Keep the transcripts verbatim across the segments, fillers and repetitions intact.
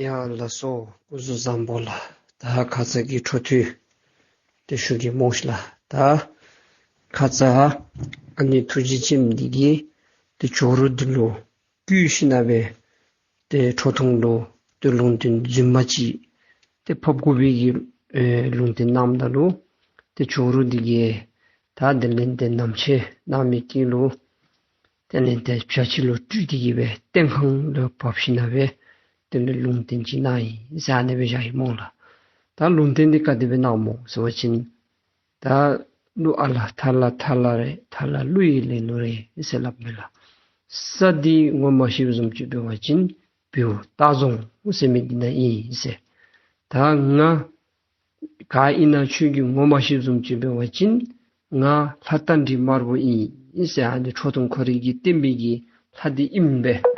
ཡ་ལགས་སོ། སྐུ་གཟུགས་བཟང་པོ་ལགས། ད་ཁ་ཙ་གི་འཕྲོ་མཐུད་དེ་ཞུ་གེ་སྨོ་ཤིག་ལགས། ད་ཁ་ཙ་ཨ་ནི་ཐུགས་རྗེ་ཅན་འདི་གིས་ཏེ་ཇོ་རུ་འདི་ལུ་བསྐུལ་ཞིནམ་ལས་ཏེ་ཁྲོ་ཐུང་ལུ་ཏེ་ལུང་བསྟན་རྫུན་མ་ཅིག་ཏེ་ཕབ་དགོ་པའི་གི་ཨེ་ལུང་བསྟན་གནངམ་ད་ལུ་ཏེ་ཇོ་རུ་འདི་གིས་ད་དེ་ལས་ཏེ་ནམ་ཕྱེད་གནང་མི་གི་ལུ་དེ་ལས་ཏེ་བྱ་ཕྱི་ལུ་སྤྲུལ་ཏེ་གི་སྦེ་སྟོན་ཁང་ལུ་བབས་ཞིནམ་ལས་དེ་ལས་ལུང་བསྟན་ཅིག་གནང་ཡི་ཟེར་ཨ་ནི་སྦེ་བཞག་ཡི་སྨོ་ལགས། ད་ལུང་བསྟན་འདི་ག་དེ་སྦེ་གནངམ་སྨོ་ཟེར་བ་ཅིན་ད་ཀླུ་ཨ་ལ་ཐ་ལ་ཐ་ལ་རེད། ཐ་ལ་ཀླུ་ཡི་ལེན་ལུགས་རེད་ཟེར་སླབ་མས་ལགས། ས་འདི་ངོ་མ་ཤེསཔ་བཟུམ་ཅིག་འབད་བ་ཅིན་བེའུ་སྟག་རྫོང་ཟེར་མི་འདི་ནང་ཨིན་ཟེར། ད་ང་ག་ཨིན་ན་ཁྱོད་ཀྱིས་ངོ་མ་ཤེསཔ་བཟུམ་ཅིག་འབད་བ་ཅིན་ང་ལྷ་རྟ་མགྲིན་དམར་པོ་ཨིན་ཟེར། ཨ་ནི་ཁྲོ་ཐུང་ཁོ་རའི་གི་བསྟན་པའི་གི་ལྷ་འདི་ཨིན་པས།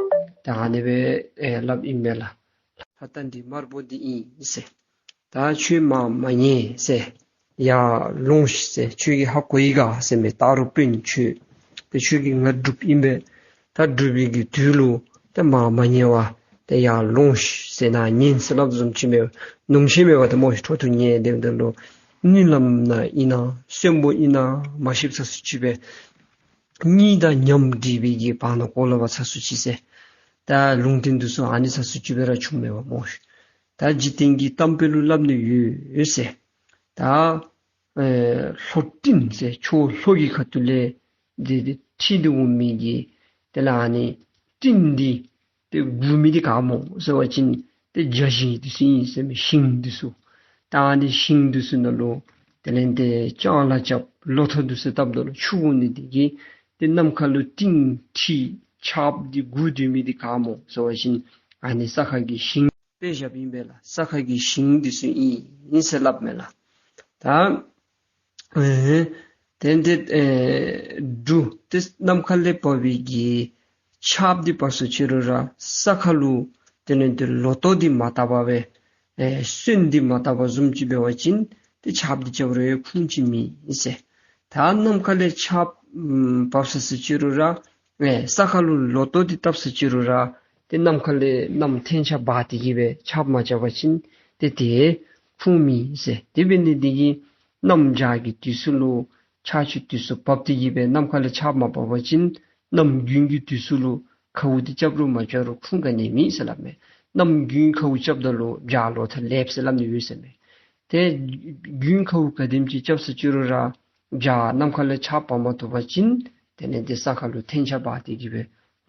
ད་ཨ་ནི་སྦེ་ཨེ་སླབ་ཨིན་པས་ལགས། ལྷ་རྟ་མགྲིན་དམར་པོ་འདི་ཨིན་ཟེར། ད་ཁྱོད་མར་མ་ཉལ་ཟེར། ཡར་ལོངས་ཤིག་ཟེར། ཁྱོད་ཀྱིས་ཧ་གོ་ཡི་ག་ཟེར་མས། སྟག་རོང་དཔོན་ཁྱོད། ཏེ་ཁྱོད་ཀྱིས་ང་སྒྲུབ་ཨིན་པས། ད་སྒྲུབ་པའི་གི་དུས་ལུ་ཏེ་མར་མ་ཉལ་བར་ཏེ་ཡར་ལོངས་ཤིག་ཟེར་ན་ཉན་ཟེར་སླབ་བཟུམ་ཅིག་མས། ནུམ་ཤེས་མས་པ་ཏེ་སྨོ་ཤིག། ཁྲོ་ཐུང་ཉལ་སྡོདཔ་ད་ལུ་རྨི་ལམ་ནང་ཨིན་ན་གསོན་པོ་ཨིན་ན་མ་ཤེསཔ་ཚ་སུ་ཅིག་སྦེ་གཉིད་དང་ཉམས་འདྲེས་པའི་གི་བར་ན་གོ་ལ་བ་ཚ་སུ་ཅིག་ཟེར། ད་ལུང་བསྟན་འདི་ཚུ་ཨ་ནི་ཚ་སུ་ཅིག་སྦེ་ར་བྱུངམ་མས་པ་སྨོ་ཤིག། ད་འཇིག་རྟེན་གྱི་གཏམ་དཔེ་ལུ་སླབ་ནི་ཡོད་ཟེར། ད་ཨེ་ལྷོ་སྤྲིན་ཟེར་ཕྱོགས་ལྷོ་གི་ཁ་ཐུག་ལས་འདི་འདི་འཁྲིགས་ཏེ་འོང་མི་གི་དེ་ལས་ཨ་ནི་སྤྲིན་འདི་ཏེ་འགུལ་མི་འདི་ག་སྨོ་ཟེར་བ་ཅིན་ཏེ་རྒྱ་ཞིང་འདི་ཚུ་ཨིན་ཟེར་མས། ཞིང་འདི་ཚུ། ད་ཨ་ནི་ཞིང་འདི་ཚུ་ནང་ལུ་དེ་ལས་ཏེ་ལྕང་ལཱ་རྐྱབ་ལོ་ཐོག་འདི་ཚུ་བཏབ་ད་ལུ་ཆུ་འོང་ནི་འདི་གིས་ཏེ་ནམ་མཁའ་ལུ་སྤྲིན་འཁྲིགས་ཆརཔ་འདི་འགུལ་སྡོད་མི་འདི་ག་སྨོ་ཟེར་བ་ཅིན་ཨ་ནི་ས་ཁ་གི་ཞིང་དཔེ་བཞགཔ་ཨིན་པས་ལགས། ས་ཁ་གི་ཞིང་འདི་ཚུ་ཨིན་ཟེར་སླབ་མས་ལགས། ད་ཨེ་དེ་འདི་ཨེ་འབྲུག་ཏེ་ནམ་མཁའ་ལས་བབས་པའི་གི་ཆརཔ་འདི་བབས་སུ་ཅི་རུང་ར་ས་ཁ་ལུ་དེ་ལས་ཏེ་ལོ་ཐོག་འདི་མ་བཏབ་པར་སྦེ་ཨེ་སོན་འདི་མ་བཏབ་པར་བཟུམ་ཅིག་འབད་བ་ཅིན་ཏེ་ཆརཔ་འདི་རྐྱབ་རུང་ཡང་ཁུངས་ཅིག་མེད་ཟེར། ད་ནམ་མཁའ་ལས་ཆརཔ་ཨམ་བབས་སུ་ཅི་རུང་ར་ཨེ་ས་ཁ་ལུ་ལོ་ཐོག་འདི་བཏབ་སུ་ཅི་རུང་ར་ཏེ་ནམ་མཁའ་ལས་གནམ་ཐེངས་ཆ་འབག་སྟེ་གི་སྦེ་ཆརཔ་མ་རྐྱབ་པ་ཅིན་ཏེ་དེ་ཁུངས་མེད་ཟེར། དེ་འབད་ནི་འདི་གིས་གནམ་བྱཱར་གྱི་དུས་སུ་ལུ་ཆར་ཆུ་དུས་སུ་བབས་ཏེ་གི་སྦེ་ནམ་མཁའ་ལས་ཆརཔ་མ་བབས་པ་ཅིན་གནམ་དགུན་གྱི་དུས་སུ་ལུ་ཁཝ་འདི་རྐྱབ་རུང་མ་རྐྱབ་རུང་ཁུངས་ག་ནི་ཡང་མེད་ཟེར་སླབ་མས། གནམ་དགུན་ཁཝ་རྐྱབ་ད་ལུ་བྱཱར་ལོ་ཐོག་ལེབ་ཟེར་སླབ་ནི་ཡོད་ཟེར་མས། ཏེ་དགུན་ཁཝ་ག་དེམ་ཅིག་རྐྱབ་སུ་ཅི་རུང་ར་བྱཱར་ནམ་མཁའ་ལས་ཆརཔ་འབག་མ་བཏུབ་པ་ཅིན་དེ་ལས་ཏེ་ས་ཁ་ལུ་ཐེངས་ཆ་འབག་སྟེ་གི་སྦེ་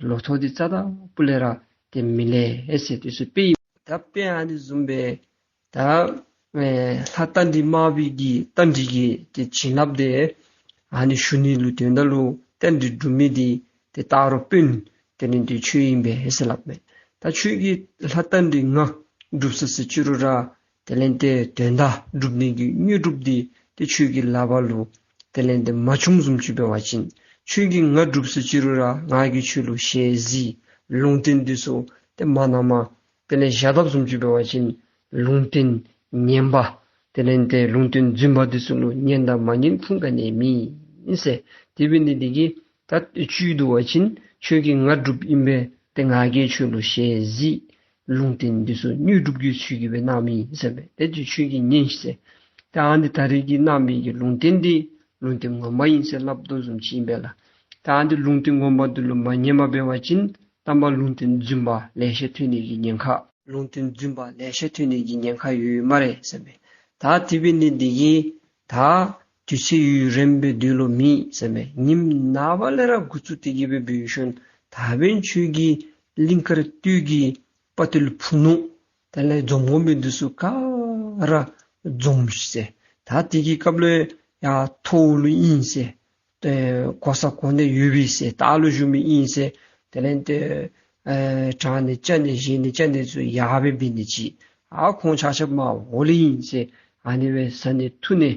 ལོ་ཐོག་འདི་རྩ་དང་སྤུ་ལས་ར་ཏེ་མི་ལེགས་ཟེར་དེ་ཚུ་དཔེ་ཨིན། ད་དཔེ་ཨ་ནི་བཟུམ་སྦེ་ད་ཨེ་ལྷ་རྟ་མགྲིན་དམར་པོའི་གི་རྟ་མགྲིན་གྱི་ཏེ་བྱིན་རླབས་དེ་ཨ་ནི་ཞུ་ནི་ལུ་དོན་དག་ལུ་རྟ་མགྲིན་སྒྲུབ་མི་འདི་ཏེ་སྟག་རོང་དཔོན་དེ་ལས་ཏེ་ཁྱོད་ཨིན་པས་ཟེར་སླབ་མས། ད་ཁྱོད་ཀྱིས་ལྷ་རྟ་མགྲིན་ང་སྒྲུབ་སུ་ཅི་རུང་ར་དེ་ལས་ཏེ་དོན་དག་སྒྲུབ་ནི་གི་དངོས་གྲུབ་འདི་ཏེ་ཁྱོད་ཀྱི་ལག་པར་ལུ་དེ་ལས་ཏེ་མ་བྱུངམ་བཟུམ་ཅིག་འབད་བ་ཅིན་ཁྱོད་ཀྱིས་ང་སྒྲུབ་སུ་ཅི་རུང་ར་ང་གིས་ཁྱོད་ལུ་ཞལ་གཟིགས་ལུང་བསྟན་འདི་ཚུ་ཏེ་མ་གནངམ་དེ་ལས་བཞག་དཔ་བཟུམ་ཅིག་འབད་བ་ཅིན་ལུང་བསྟན་ངན་པ་དེ་ལས་ཏེ་ལུང་བསྟན་རྫུན་པ་འདི་ཚུ་ལུ་ཉན་དང་མ་ཉན་ཁུངས་ག་ནི་ཡང་མེད་ཟེར། དེ་འབད་ནི་འདི་གིས་ད་བཅུད་བསྡུ་བ་ཅིན་ཁྱོད་ཀྱིས་ང་སྒྲུབ་ཨིན་པས། ཏེ་ང་གིས་ཁྱོད་ལུ་ཞལ་གཟིགས་ལུང་བསྟན་འདི་ཚུ་དངོས་གྲུབ་ཀྱི་ཚུལ་གྱིས་སྦེ་གནངམ་ཨིན་ཟེར་མས། ཏེ་འདི་ཁྱོད་ཀྱིས་ཉན་ཤིག་ཟེར། ད་ཨ་ནི་ད་རེས་ཀྱི་གནང་མི་གི་ལུང་བསྟན་འདི་ལུང་བསྟན་ངོ་མ་ཨིན་ཟེར་སླབ་དོ་བཟུམ་ཅིག་ཨིན་པས་ལགས། ད་ཨ་ནི་ལུང་བསྟན་ངོ་མ་འདི་ལུ་མ་ཉནམ་འབད་བ་ཅིན་དང་པ་ལུང་བསྟན་རྫུན་པ་ལེ་ཤ་ཐོན་ནི་གི་ཉེན་ཁ། ལུང་བསྟན་རྫུན་པ་ལེ་ཤ་ཐོན་ནི་གི་ཉེན་ཁ་ཡོད་སྨ་རེ་ཟེར་མས། ད་དེ་འབད་ནི་འདི་གིས་ད་དུས་ཚོད་ཡུན་རིངམོ་སྦེ་སྡོད་ལོང་མེད་ཟེར་མས། ཉིནམ་ནངས་པ་ལས་ར་འགོ་བཙུགས་ཏེ་གི་སྦེ་འབད་ཞིནམ་ད་འབདན་ཁྱོད་ཀྱིས་གླིང་དཀར་སྟོད་ཀྱི་དཔའ་བརྟུལ་ཕུ་ནུ་དེ་ལས་འཛོམས་དགོ་མི་འདི་ཚུ་ག་ར་འཛོམས་ཤིག་ཟེར། ད་དེ་གི་སྐབས་ལུ་ཡར་མཐོ་བོ་ལུ་ཨིན་ཟེར། ཏེ་གོ་ས་གོ་གནས་ཡོད་པའི་ཟེར་ལྟག་ལུ་བཞུགས་མི་ཨིན་ཟེར། དེ་ལས་ཏེ་ཨེ་དྲང་ནི་བཅའ་ནི་བཞེས་ནི་བཅའ་ནི་ཚུ་ཡར་སྦེ་འབད་ནི་ཅིག། ཨ་ཁོང་ཆ་ཁྱབ་མར་འོག་ལུ་ཨིན་ཟེར། ཨ་ནི་སྦེ་ཟ་ནི་འཐུང་ནི་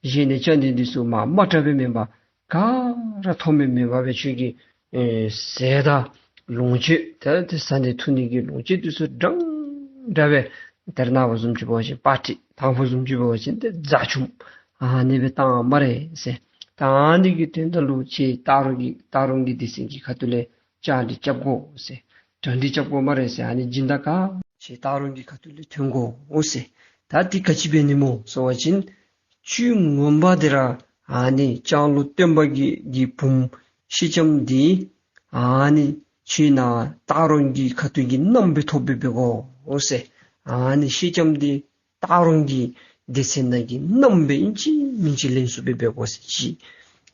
བཞེས་ནི་བཅའ་ནི་འདི་ཚུ་མར་དམའ་དྲགས་སྦེ་མེན་པར་ག་ར་མཐོ་དམན་མེད་པར་སྦེ་ཁྱོད་ཀྱིས་ཨེ་ཟས་དང་ལོངས་སྤྱོད་ད་ཏེ་ཟ་ནི་འཐུང་ནི་གི་ལོངས་སྤྱོད་འདི་ཚུ་འདྲན་འདྲ་སྦེ་ད་རེས་ནངས་པ་བཟུམ་ཅིག་འབད་བ་ཅིན་པར་ཊི། དང་ཕུ་བཟུམ་ཅིག་འབད་བ་ཅིན་ཏེ་རྫ་ཆུང་ཨ་ནི་སྦེ་བཏང་སྨ་རེ་ཟེར། ད་ཨ་ནི་གི་དོན་དག་ལུ་ཁྱེད་སྟག་རོང་གི་སྟག་རོང་གི་སྡེ་ཚན་གྱི་ཁ་ཐུག་ལས་བཅའ་སྒྲིག་རྐྱབ་དགོ་ཟེར། གྲ་སྒྲིག་རྐྱབ་དགོ་སྨ་རེ་ཟེར། ཨ་ནི་སྦྱིན་བདག་ག་ ཏེ་སྟག་རོང་གི་ཁ་ཐུག་ལས་ཐོན་དགོ་ཟེར། ད་འདི་ག་ཅི་འབད་ནི་སྨོ་ཟེར་བ་ཅིན་ཁྱོད་ངོ་མ་འདི་ར་ཨ་ནི་ལྕང་ལོ་སྟོན་པ་གི་གི་བུམོ་ཤེལ་ལྕམ་འདི་ཨ་ནི་ཁྱོད་ནཱ་སྟག་རོང་གི་ཁ་ཐུག་གི་མནའམ་སྦེ་ཐོབ་སྦེ་འབད་དགོ་ཟེར། ཨ་ནི་ཤེལ་ལྕམ་འདི་སྟག་རོང་གི་སྡེ་ཚན་ནང་གི་མནའམ་སྦེ་ཨིན་ཅི་མིན་ཅི་ལེན་ཚུགསཔ་སྦེ་འབད་དགོ་ཟེར་ཅིག།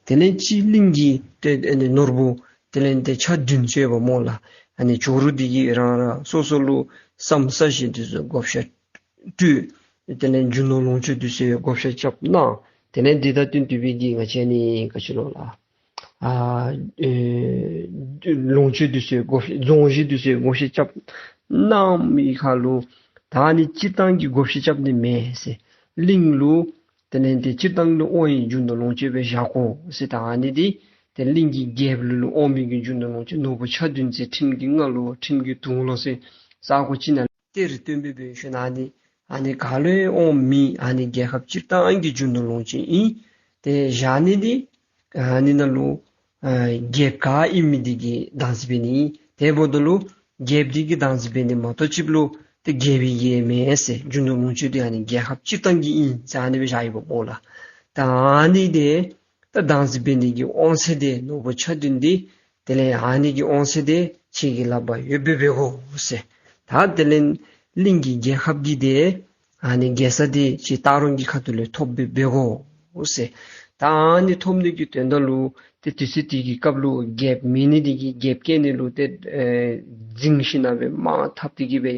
དེ་ལས་ཅིག་གླིང་གི་ཏེ་ཨ་ནི་ནོར་བུ་དེ་ལས་ཏེ་ཆ་བདུན་ཟེར་བ་སྨོ་ལགས། ཨ་ནི་ཇོ་རུ་འདི་གིས་རང་རང་སོ་སོ་ལུ་བསམ་ས་བཞིན་དུ་བགོ་བཤའ་སྤྲོད། དེ་ལས་རྒྱུ་ནོར་ལོངས་སྤྱོད་འདི་ཚུ་བགོ་བཤའ་རྐྱབ་གནང་། དེ་ལས་འདི་དང་བསྟུན་ཏེ་སྦེ་གི་ང་བཅས་ནི་ག་ཅི་ལོ་ལགས། ཨ་ཨེ་ལོངས་སྤྱོད་འདི་ཚུ་བགོ་བཤའ་རྫོང་གཞི་འདི་ཚུ་བགོ་བཤའ་རྐྱབ་གནངམ་ཨིན་ཁ་ལུ་ད་ཨ་ནི་སྤྱིར་བཏང་གི་བགོ་བཤའ་རྐྱབ་ནི་མེན་ཟེར། གླིང་ལུ་དེ་ལས་ཏེ་སྤྱིར་བཏང་ལུ་དབང་བའི་རྒྱུ་ནོར་ལོངས་སྤྱོད་སྦེ་བཞག་དགོ་ཟེར། ད་ཨ་ནི་འདི་ཏེ་གླིང་གི་རྒྱལཔོ་ལུ་ལུ་དབང་མི་གི་རྒྱུ་ནོར་ལོངས་སྤྱོད་ནོར་བུ་ཆ་བདུན་ཟེར་ཁྲིམས་ཀྱི་རྔ་ལོ་ཁྲིམས་ཀྱི་དུང་ལོ་ཟེར་ས་གོ་ཅིག་ནང་གཏེར་བཏོན་སྦེ་འབད་ཞིནམ་ཨ་ནི་ཨ་ནི་ག་ལུ་ཡང་དབང་མེད། ཨ་ནི་རྒྱལ་ཁབ་སྤྱིར་བཏང་གི་རྒྱུ་ནོར་ལོངས་སྤྱོད་ཨིན། ཏེ་བཞག་ནི་འདི་ཨ་ནི་ནང་ལུ་ཨ་རྒྱལཔོ་ག་ཨིན་མི་འདི་གིས་བདག་འཛིན་འབད་ནི་ཨིན། དེ་འབདཝ་ད་ལུ་རྒྱལཔོ་འདི་གིས་བདག་འཛིན་འབད་ནི་མ་གཏོགས་ཅིག་ལུ་ཏེ་རྒྱལ་པོའི་གི་མེན་ཟེར། རྒྱུ་ནོར་ལོངས་སྤྱོད་འདི་ཨ་ནི་རྒྱལ་ཁབ་སྤྱིར་བཏང་གི་ཨིན་ཟེར་ཨ་ནི་སྦེ་བཞག་ཡི་སྨོ་ལགས། ད་ཨ་ནི་འདི་ད་བདག་འཛིན་འབད་ནི་གི་དབང་ཚད་འདི་ནོར་བུ་ཆ་བདུན་འདི་དེ་ལས་ཨ་ནི་གི་དབང་ཚད་འདི་ཁྱེད་ཀྱི་ལག་པར་ཡོདཔ་སྦེ་འབད་དགོ་ཟེར། ད་དེ་ལས་གླིང་གི་རྒྱལ་ཁབ་ཀྱི་འདི་ཨ་ནི་རྒྱལ་ས་འདི་ཁྱེད་སྟག་རོང་གི་ཁ་ཐུག་ལས་ཐོབ་སྦེ་འབད་དགོ་ཟེར། ད་ཨ་ནི་ཐོབ་ནི་གི་དོན་དག་ལུ་ཏེ་དུས་ཚོད་དེ་གི་སྐབས་ལུ་རྒྱལཔོ་མེད་ནི་འདི་གིས་རྒྱལཔོ་བསྐོ་ནི་ལུ་ཏེ་ཨེ་འཛིང་ཞིནམ་སྦེ་དམག་འཐབ་སྟེ་གི་སྦེ་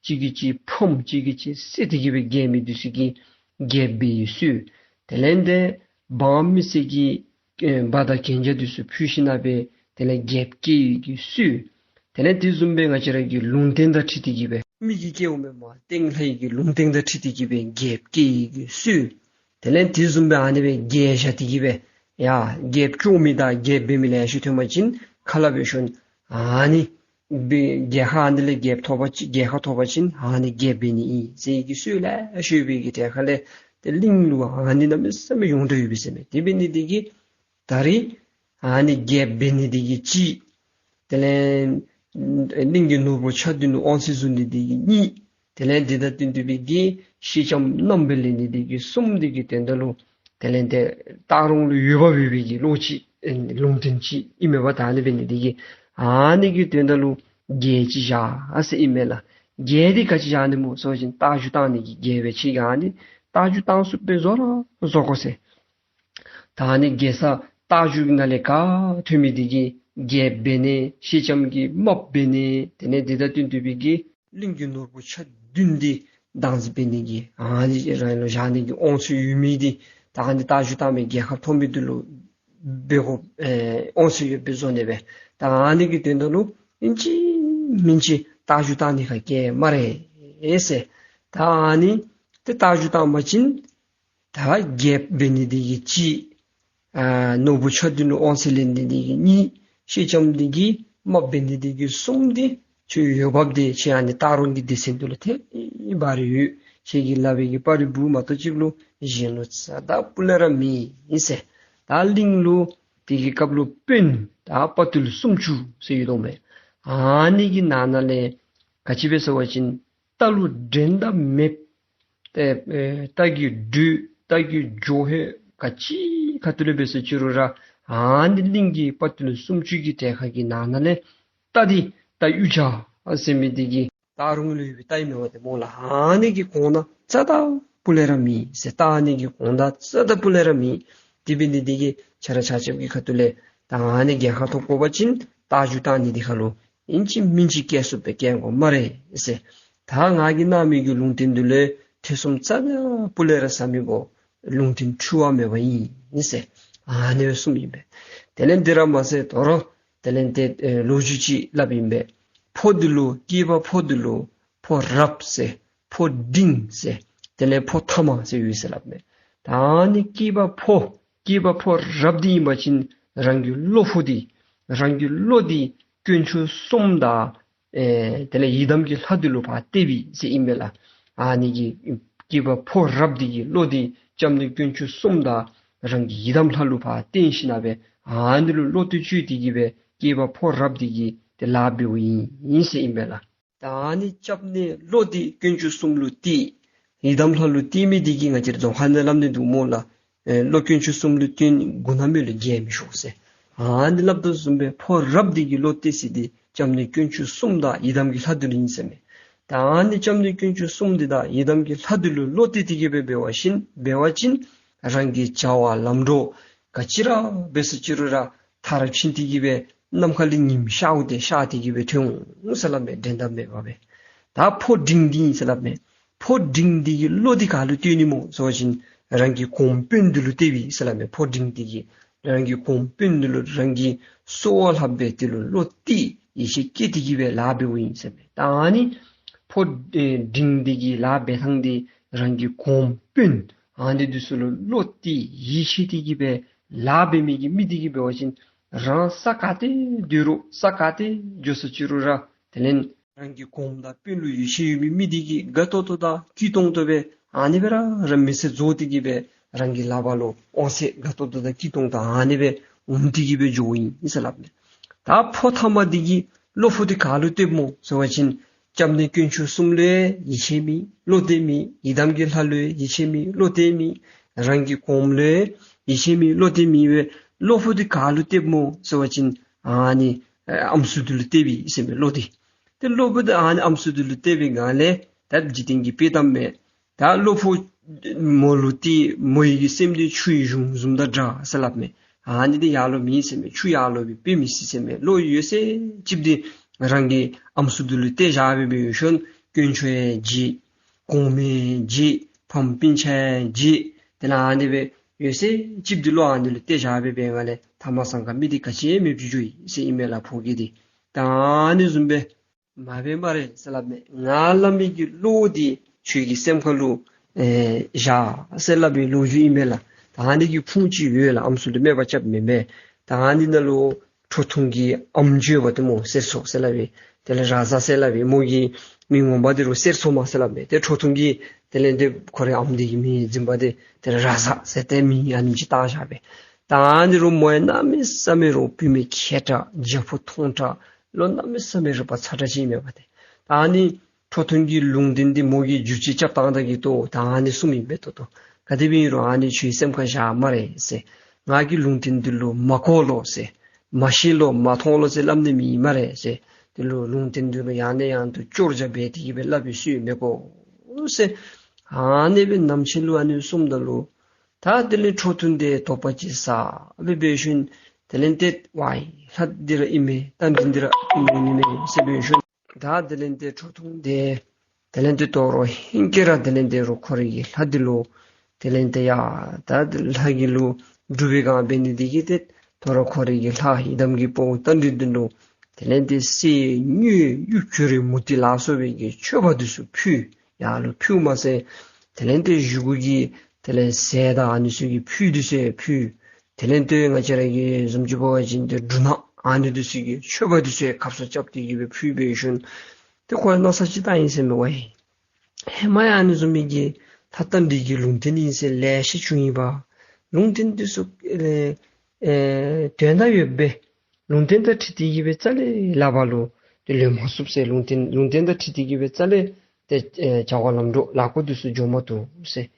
གཅིག་གིས་གཅིག་ཕམ་གཅིག་གིས་གཅིག་བསད་དེ་གི་སྦེ་རྒྱལ་མི་འདི་ཚུ་གིས་རྒྱལཔོ་འབད་ཡི་ཚུལ། དེ་ལས་ཏེ་འབངས་མི་སེར་གྱིས་ཨེ་འབག་དང་གན་རྒྱ་འདི་ཚུ་ཕུལ་ཞིནམ་སྦེ་དེ་ལས་རྒྱལཔོ་བསྐོ་ཡི་གི་ཚུལ། དེ་ལས་དེ་བཟུམ་སྦེ་ང་བཅས་ར་གི་ལུང་བསྟན་དང་འཁྲིལ་ཏེ་གི་སྦེ་མི་གིས་བསྐོཝ་མེན་པར་སྟེང་ལྷ་ཡི་གི་ལུང་བསྟན་དང་འཁྲིལ་ཏེ་གི་སྦེ་རྒྱལཔོ་བསྐོ་ཡི་གི་ཚུལ། དེ་ལས་དེ་བཟུམ་སྦེ་ཨ་ནི་སྦེ་རྒྱལ་བཞག་སྟེ་གི་སྦེ་ཡ་རྒྱལཔོ་བསྐོ་མི་དང་རྒྱལཔོ་འབད་མི་ལེ་ཤ་ཐོན་པ་ཅིན་ཁ་སླབ་སྦེ་ཞུ་ནི། ཨ་ནི་སྦེ་རྒྱལ་ཁ་ཨ་ནི་ལས་རྒྱལཔོ་ཐོབ་པ་ཅིན་རྒྱལ་ཁ་ཐོབ་པ་ཅིན་ཨ་ནི་རྒྱལཔོ་འབད་ནི་ཨིན་ཟེར་གྱི་ཚུལ་ལེ་ཤ་ཡོད་པའི་གི་གྲལ་ཁ་ལས་ཏེ་གླིང་ལུ་ཨ་ནི་གནམ་མེད་ས་མེད་ཡོངས་གྲགས་ཡོད་པས་ཟེར་མས། དེ་འབད་ནི་འདི་གིས་ད་རིས་ཨ་ནི་རྒྱལཔོ་འབད་ནི་འདི་གིས་གཅིག། དེ་ལས་གླིང་གི་ནོར་བུ་ཆ་བདུན་ལུ་དབང་ཚད་བཟུང་ནི་འདི་གིས་གཉིས། དེ་ལས་འདི་དང་བསྟུན་ཏེ་སྦེ་གི་ཤེལ་ལྕམ་མནའམ་སྦེ་ལེན་ནི་འདི་གིས་གསུམ། འདི་གི་དོན་དག་ལུ་དེ་ལས་ཏེ་སྟག་རོང་ལུ་ཡོདཔ་འབད་བའི་གི་ལོ་ཅིག་ཨེ་ལུང་བསྟན་ཅིག་ཨིན་མས་པ། ད་ཨ་ནི་འབད་ནི་འདི་གིས་ཨ་ནི་གི་དོན་དག་ལུ་རྒྱལ་ཅིག་བཞག་ཟེར་ཨིན་མས་ལགས། རྒྱལ་འདི་ག་ཅི་བཞག་ནི་སྨོ་ཟེར་བ་ཅིན་རྟ་རྒྱུག་བཏང་ནི་གི་རྒྱལ་སྦེ་ཁྱེད་ཀྱིས་ཨ་ནི་རྟ་རྒྱུག་བཏང་ཚུགསཔ་སྦེ་བཟོ་ར་བཟོ་དགོ་ཟེར། ད་ཨ་ནི་རྒྱལ་ས་རྟ་རྒྱུག་ནང་ལས་ག་ཐོན་མི་འདི་གིས་རྒྱལཔོ་འབད་ནི། ཤེལ་ལྕམ་གྱི་རྨགཔ་འབད་ནི། དེ་ལས་འདི་དང་བསྟུན་ཏེ་སྦེ་གི་གླིང་གི་ནོར་བུ་ཆ་བདུན་འདི་བདག་འཛིན་འབད་ནི་གི་ཨ་ནི་རང་ལུ་བཞག་ནི་གི་དབང་ཚད་ཡོད་མི་འདི་ད་ཨ་ནི་རྟ་རྒྱུག་བཏང་མི་རྒྱལ་ཁ་ཐོབ་མི་འདི་ལུ་འབད་དགོ། ཨེ་དབང་ཚད་ཡོདཔ་སྦེ་བཟོ་ནི་སྦེ། ད་ཨ་ནི་གི་དོན་དག་ལུ་ཨིན་ཅི་མིན་ཅི་རྟ་རྒྱུག་བཏང་ནི་ཁག་ག་སྨ་རེ་ཟེར། ད་ཨ་ནི་ཏེ་རྟ་རྒྱུག་བཏང་པ་ཅིན་ད་རྒྱལཔོ་འབད་ནི་འདི་གིས་གཅིག། ཨ་ནོར་བུ་ཆ་བདུན་ལུ་དབང་ཚད་ལེན་ནི་འདི་གིས་གཉིས། ཤེལ་ལྕམ་འདི་གི་རྨགཔ་འབད་ནི་འདི་གིས་གསུམ། འདི་ཁྱོད་ཡོདཔ་འདི་ཁྱེད་ཨ་ནི་སྟག་རོང་གི་སྡེ་ཚན་འདི་ལུ་ཐད་རི་བ་རི་ཡོད། ཁྱེད་ཀྱིས་སླབ་པའི་གི་པར་རིས་འབུ་མ་གཏོགས་ཅིག་ལུ་གཞན་ལུ་རྩ་དང་སྤུ་ལས་ར་མེད་ཟེར། ད་གླིང་ལུ་དེ་གི་སྐབས་ལུ་དཔོན་ད་དཔའ་ཐུལ་སུམ་ཅུ་ཟེར་ཡོད་དོ་མས། ཨ་ནི་གི་ནང་ན་ལས་ག་ཅི་སྦེ་ཟེར་བ་ཅིན་རྟ་ལུ་འགྲན་ཟླ་མེད། ཏེ་ཨེ་རྟ་གི་འགྲོས་རྟ་གི་འགྱོ་ཧེ་ག་ཅི་ཁ་ཐུག་ལས་འབད་ཟེར་ཅི་རུང་ར་ཨ་ནི་གླིང་གི་དཔའ་ཐུལ་སུམ་ཅུ་གི་གྲལ་ཁ་གི་ནང་ན་ལས་རྟ་འདི་རྟ་གཡུ་བྱ་ཟེར་མི་འདི་གིས་སྟག་རོང་ལུ་ཡོད་པའི་རྟ་ཨིན་མས་པ་ཏེ་སྨོ་ལགས། ཨ་ནི་གི་གོང་ན་རྩ་དང་སྤུ་ལས་ར་མེད་ཟེར། རྟ་ཨ་ནི་གི་གོང་ན་རྩ་དང་སྤུ་ལས་ར་མེད། དེ་འབད་ནི་འདི་གིས་ཁྱེད་ར་ཆ་ཁྱབ་ཀྱི་ཁ་ཐུག་ལས་ད་ཨ་ནི་རྒྱལ་ཁ་ཐོབ་དགོ་པ་ཅིན་རྟ་རྒྱུག་བཏང་ནི་འདི་ཁ་ལུ་ཨིན་ཅི་མིན་ཅི་བཀལ་ཚུགསཔ་སྦེ་བཀལ་དགོ་སྨ་རེ་ཟེར། ད་ང་གིས་གནང་མི་གི་ལུང་བསྟན་འདི་ལུ་ཐེ་ཚོམ་རྩ་དང་སྤུ་ལས་ར་ཟ་མི་དགོ། ལུང་བསྟན་འཁྲུལ་བ་མེད་པ་ཨིན་ཟེར་ཨ་ནི་སྦེ་གསུངམ་ཨིན་པས། དེ་ལས་འདི་ར་མ་ཚད་དོ་རུང་དེ་ལས་ཏེ་ཨེ་ལོ་རྒྱུས་ཅིག་སླབ་ཨིན་པས། ཕོ་འདི་ལུ་སྐྱེས་པ་ཕོ་འདི་ལུ་ཕོ་རབ་ཟེར་ཕོ་འབྲིང་ཟེར་དེ་ལས་ཕོ་ཐ་མ་ཟེར་ཡོད་ཟེར་སླབ་མས། ད་ཨ་ནི་སྐྱེས་པ་ཕོ་སྐྱེས་པ་ཕོ་རབ་འདི་ཨིན་པ་ཅིན་རང་གི་བློ་ཕོག་སྟེ་རང་གི་བློ་འདི་དཀོན་མཆོག་གསུམ་དང་ཨེ་དེ་ལས་ཡི་དམ་གྱི་ལྷ་འདི་ལུ་ཕར་གཏད་པས་ཟེར་ཨིན་པས་ལགས། ཨ་ནི་གི་སྐྱེས་པ་ཕོ་རབ་འདི་གི་བློ་འདི་སྐྱབས་གནས་དཀོན་མཆོག་གསུམ་དང་རང་གི་ཡི་དམ་ལྷ་ལུ་ཕར་བརྟེན་ཞིནམ་སྦེ་ཨ་ནི་ལུ་བློ་གཏད་བཅོལ་ཏེ་གི་སྦེ་སྐྱེས་པ་ཕོ་རབ་འདི་གིས་ཏེ་ལཱ་འབདཝ་ཨིན་ཟེར་ཨིན་པས་ལགས། ད་ཨ་ནི་སྐྱབས་གནས་བློ་འདི་དཀོན་མཆོག་གསུམ་ལུ་གཏད། ཡི་དམ་ལྷ་ལུ་གཏད་མི་འདི་གིས་ང་བཅས་ར་རྫོང་ཁ་ནང་སླབ་ནི་འདུག་སྨོ་ལགས། ཨེ་བློ་དཀོན་མཆོག་གསུམ་ལུ་བརྟེན་མགུ་ན་མེ་ལུ་རྒྱལ་མི་ཤོག་ཟེར། ཨ་ནི་སླབ་དོ་བཟུམ་སྦེ་ཕོ་རབ་འདི་གིས་བློ་གཏད་ས་འདི་སྐྱབས་གནས་དཀོན་མཆོག་གསུམ་དང་ཡི་དམ་གྱི་ལྷ་འདི་ལུ་ཨིན་ཟེར་མས། ད་ཨ་ནི་སྐྱབས་གནས་དཀོན་མཆོག་གསུམ་འདི་དང་ཡི་དམ་གྱི་ལྷ་འདི་ལུ་བློ་གཏད་དེ་གི་སྦེ་འབད་བ་ཅིན་འབད་བ་ཅིན་རང་གི་བྱ་བ་ལམ་འགྲོ་ག་ཅི་ར་འབད་སོ་ཅི་རུང་ར་མཐར་ཕྱིན་ཏེ་གི་སྦེ་ནམ་མཁའ་ལས་ཉིམ་ཤརཝ་དེ་ཤར་ཏེ་གི་སྦེ་ཐོན་འོང་ཟེར་སླབ་མས། འགྲན་ཟླ་མེད་པ་སྦེ། ད་ཕོ་འབྲིང་འདི་ཨིན་ཟེར་སླབ་མས། ཕོ་འབྲིང་འདི་གིས་བློ་འདི་ག་ལུ་གཏད་ནི་སྨོ་ཟེར་བ་ཅིན་རང་གི་གོངམ་དཔོན་འདི་ལུ་གཏད་པས་ཟེར་སླབ་མས། ཕོ་འབྲིང་འདི་གིས་རང་གི་གོངམ་དཔོན་འདི་ལུ་རང་གིས་གསོལ་བ་ལྷབ་སྦེ་དེ་ལུ་བློ་གཏད་ཡིད་ཆེས་བསྐྱེད་དེ་གི་སྦེ་ལཱ་འབདཝ་ཨིན་ཟེར་མས། ད་ཨ་ནི་ཕོ་ཨེ་འབྲིང་འདི་གི་ལཱ་འབད་ཐངས་འདི་རང་གི་གོངམ་དཔོན་ཨ་ནི་འདི་ཚུ་ལུ་བློ་གཏད་ཡིད་ཆེས་ཏེ་གི་སྦེ་ལཱ་འབད་མི་གི་མི་འདི་གིས་འབད་བ་ཅིན་རང་ས་ག་ཏེ་སྡོད་རུང་ས་ག་ཏེ་འགྱོ་སོ་ཅི་རུང་ར་དེ་ལས་རང་གི་གོངམ་དང་དཔོན་ལུ་ཡིད་ཆེས་ཡོད་མི་མི་འདི་གིས་དགའ་ཏོག་ཏོ་དང་སྐྱིད་ཏོང་ཏོ་སྦེ་ཨ་ནི་སྦེ་ར་ར་མི་ཚེ་རྫོགས་ཏེ་གི་སྦེ་རང་གི་ལག་པ་ལུ་དབང་ཚད་དགའ་ཏོག་ཏོ་དང་སྐྱིད་ཏོང་ཏོ་ཨ་ནི་སྦེ་འོང་སྟེ་གི་སྦེ་འགྱོཝ་ཨིན་ཟེར་སླབ་མས། ད་ཕོ་ཐ་མ་འདི་གིས་བློ་ཕུགས་འདི་ག་ལུ་གཏདཔ་སྨོ་ཟེར་བ་ཅིན་སྐྱབས་གནས་དཀོན་མཆོག་གསུམ་ལུ་ཡིད་ཆེས་མེད་བློ་གཏད་མེད། ཡི་དམ་གྱི་ལྷ་ལུ་ཡིད་ཆེས་མེད་བློ་གཏད་མེད། རང་གི་གོངམ་ལུ་ཡིད་ཆེས་མེད་བློ་གཏད་མེད་པས། བློ་ཕུགས་འདི་ག་ལུ་གཏདཔ་སྨོ་ཟེར་བ་ཅིན་ཨ་ནི་ཨམ་སྲུ་འདི་ལུ་གཏད་པས་ཟེར་མས་བློ་འདི། ཏེ་བློ་ཕུགས་འདི་ཨ་ནི་ཨམ་སྲུ་འདི་ལུ་གཏད་པའི་སྒང་ལས་ད་འཇིག་རྟེན་གྱི་དཔེ་གཏམ་མས། ད་བློ་ཕུགས་མོ་ལུ་གཏད་མོ་ཡི་གི་སེམས་འདི་ཆུ་ཡི་གཞུང་བཟུམ་དང་འདྲ་ཟེར་སླབ་མས། ཨ་ནི་འདི་ཡར་ལུ་མེད་ཟེར་མས། ཆུ་ཡར་ལུ་སྦེ་འབད་མི་སྲིད་ཟེར་མས། བློ་ཡོད་ཚད་ཅིག་འདི་རང་གི་ཨམ་སྲུ་འདི་ལུ་གཏད་བཞག་སྦེ་འབད་ཞིནམ་དཀོན་མཆོག་ཡང་བརྗེད། གོངམ་ཡང་བརྗེད། ཕམ་སྤུན་ཆ་ཡང་བརྗེད། དེ་ལས་ཨ་ནི་སྦེ་ཡོད་ཚད་ཅིག་འདི་བློ་ཨ་ནི་ལུ་གཏད་བཞག་སྦེ་འབད་སྒང་ལས་ཐ་མ་སང་ཁ་མི་འདི་ག་ཅི་ཡང་མེདཔ་འགྱོ་ཡི་ཟེར་ཨིན་མས་ལགས་ཕོ་རྒྱས་འདི། ད་ཨ་ནི་བཟུམ་སྦེ་མ་འབད་སྨ་རེ་ཟེར་སླབ་མས། ང་སླབ་མི་གི་བློ་འདི་ཁྱོད་ཀྱི་སེམས་ཁ་ལུ་ཨེ་བཞག་ཟེར་སླབ་པའི་ལོ་རྒྱུས་ཨིན་མས་ལགས། ད་ཨ་ནི་གི་ཁུངས་ཅིག་ཡོད་ལགས། ཨམ་སྲུ་ལུ་སྨད་པ་རྐྱབ་མི་མེན། ད་ཨ་ནི་ནང་ལུ་ཁྲོ་ཐུང་གི་ཨམ་ཅིག་ཡོདཔ་འདི་སྨོ་གསེར་མཚོ་ཟེར་སླབ་པའི་དེ་ལས་ར་ཛ་ཟེར་སླབ་པའི་མོ་གི་མིང་ངོ་མ་འདི་རུང་གསེར་མཚོ་མ་ཟེར་སླབ་མས། ཏེ་ཁྲོ་ཐུང་གི་དེ་ལས་ཏེ་ཁོ་རའི་ཨམ་འདི་གི་མིང་འཛིན་པ་འདི་དེ་ལས་ར་ཛ་ཟེར་ཏེ་མིང་ཨ་ནེམ་ཅིག་བཏགས་བཞག་པས། ད་ཨ་ནི་རུང་མོ་ཡང་གནམ་མེད་ས་མེད་རུང་བུད་མེད་མཁས་དྲགས་རྒྱལ་པོ་མཐོང་དྲགས་ལོ་གནམ་མེད་ས་མེད་རིག་པ་ཚ་དྲགས་ཅིག་ཨིན་མས་པ་ཏེ། ད་ཨ་ནི་ཁྲོ་ཐུང་གི་ལུང་བསྟན་འདི་མོ་གིས་བསྒྱུར་བཅོས་རྐྱབ་བཏང་ད་གི་ཏོ་ད་ཨ་ནི་གསུངམ་ཨིན་པས་ཏོ་ཏོ། ག་དེ་སྦེ་ཨིན་རུང་ཨ་ནི་ཁྱོད་སེམས་ཁར་བཞག་སྨ་རེ་ཟེར། ང་གི་ལུང་བསྟན་འདི་ལུ་མ་གོ་ལོ་ཟེར། མ་ཤེས་ལོ་མ་མཐོང་ལོ་ཟེར་སླབ་ནི་མེད་སྨ་རེ་ཟེར། དེ་ལུ་ལུང་བསྟན་འདི་ལུ་ཡང་ནས་ཡང་དུ་སྐྱོར་རྒྱག་འབད་དེ་གི་སྦེ་སླབ་པའི་སྲོལ་མི་དགོ་ཟེར། ཨ་ནི་སྦེ་ནམ་ཕྱེད་ལུ་ཨ་ནི་གསུངམ་ད་ལུ་ད་དེ་ལས་ཁྲོ་ཐུང་འདི་དོགས་པ་ཅིག་ཟ་སྦེ་འབད་ཞིནམ་དེ་ལས་ཏེ་ཝའི་ལྷ་འདི་ར་ཨིན་མས། རྟ་མགྲིན་འདི་ར་ཨིན་མས་ཨིན་མས་ཟེར་འབད་ཞིནམ་ད་དེ་ལས་ཏེ་ཁྲོ་ཐུང་འདི་དེ་ལས་ཏེ་དོ་རུང་ཧིང་གིས་ར་དེ་ལས་ཏེ་རུང་ཁོ་རའི་གི་ལྷ་འདི་ལུ་དེ་ལས་ཏེ་ཡ་ད་ལྷ་གི་ལུ་སྒྲུབ་པའི་སྒང་འབད་ནི་འདི་གིས་ཏེ་དོ་རུང་ཁོ་རའི་གི་ལྷ་ཡི་དམ་གྱི་དཔའ་བོ་རྟ་མགྲིན་འདི་ལུ་དེ་ལས་ཏེ་གསེར་དངུལ་གཡུ་བྱུ་རུ་མུ་ཏིག་ལ་སོགས་པའི་གི་མཆོད་པ་འདི་ཚུ་ཕུལ། ཡར་ལུ་ཕུལཝ་མ་ཚད་དེ་ལས་ཏེ་བཞེས་སྒོ་གི་དེ་ལས་ཟས་དང་ཨ་ནི་ཚུ་གི་ཕུད་འདི་ཚུ་ཡང་ཕུལ། དེ་ལས་ཏེ་ང་བཅས་ར་གི་བཟུམ་ཅིག་འབད་བ་ཅིན་ཏེ་འབྲུ་སྣ་ཨ་ནི་འདི་ཚུ་གི་མཆོད་པ་འདི་ཚུ་ཡང་ཁབ་སོ་རྐྱབ་སྟེ་གི་སྦེ་ཕུལ་འབད་ཞིནམ་ཏེ་ཁོ་ཡང་མནོ་བསམ་ཅིག་བཏང་ཡི་ཟེར་མས་ཝའི། ཧེ་མ་ཡང་ཨ་ནི་བཟུམ་མའི་གི་ལྷ་རྟ་མགྲིན་གྱི་ལུང་བསྟན་ཨིན་ཟེར་ལེ་ཤ་བྱུང་ཡི་པ། ལུང་བསྟན་འདི་ཚུ་ཨེ་ཨེ་དོན་དག་ཡོདཔ་སྦེ་ལུང་བསྟན་དང་འཁྲིལ་ཏེ་གི་སྦེ་རྩ་ལས་ལག་པ་ལུ་ཏེ་ལུས་མ་ཚུགས་ཟེར། ལུང་བསྟན་ལུང་བསྟན་དང་འཁྲིལ་ཏེ་གི་སྦེ་རྩ་ལས་ཏེ་ཨེ་བྱ་བ་ལམ་འགྲོ་ལཱ་འགོ་འདི་ཚུ་འགྱོ་མ་བཏུབ་ཟེར།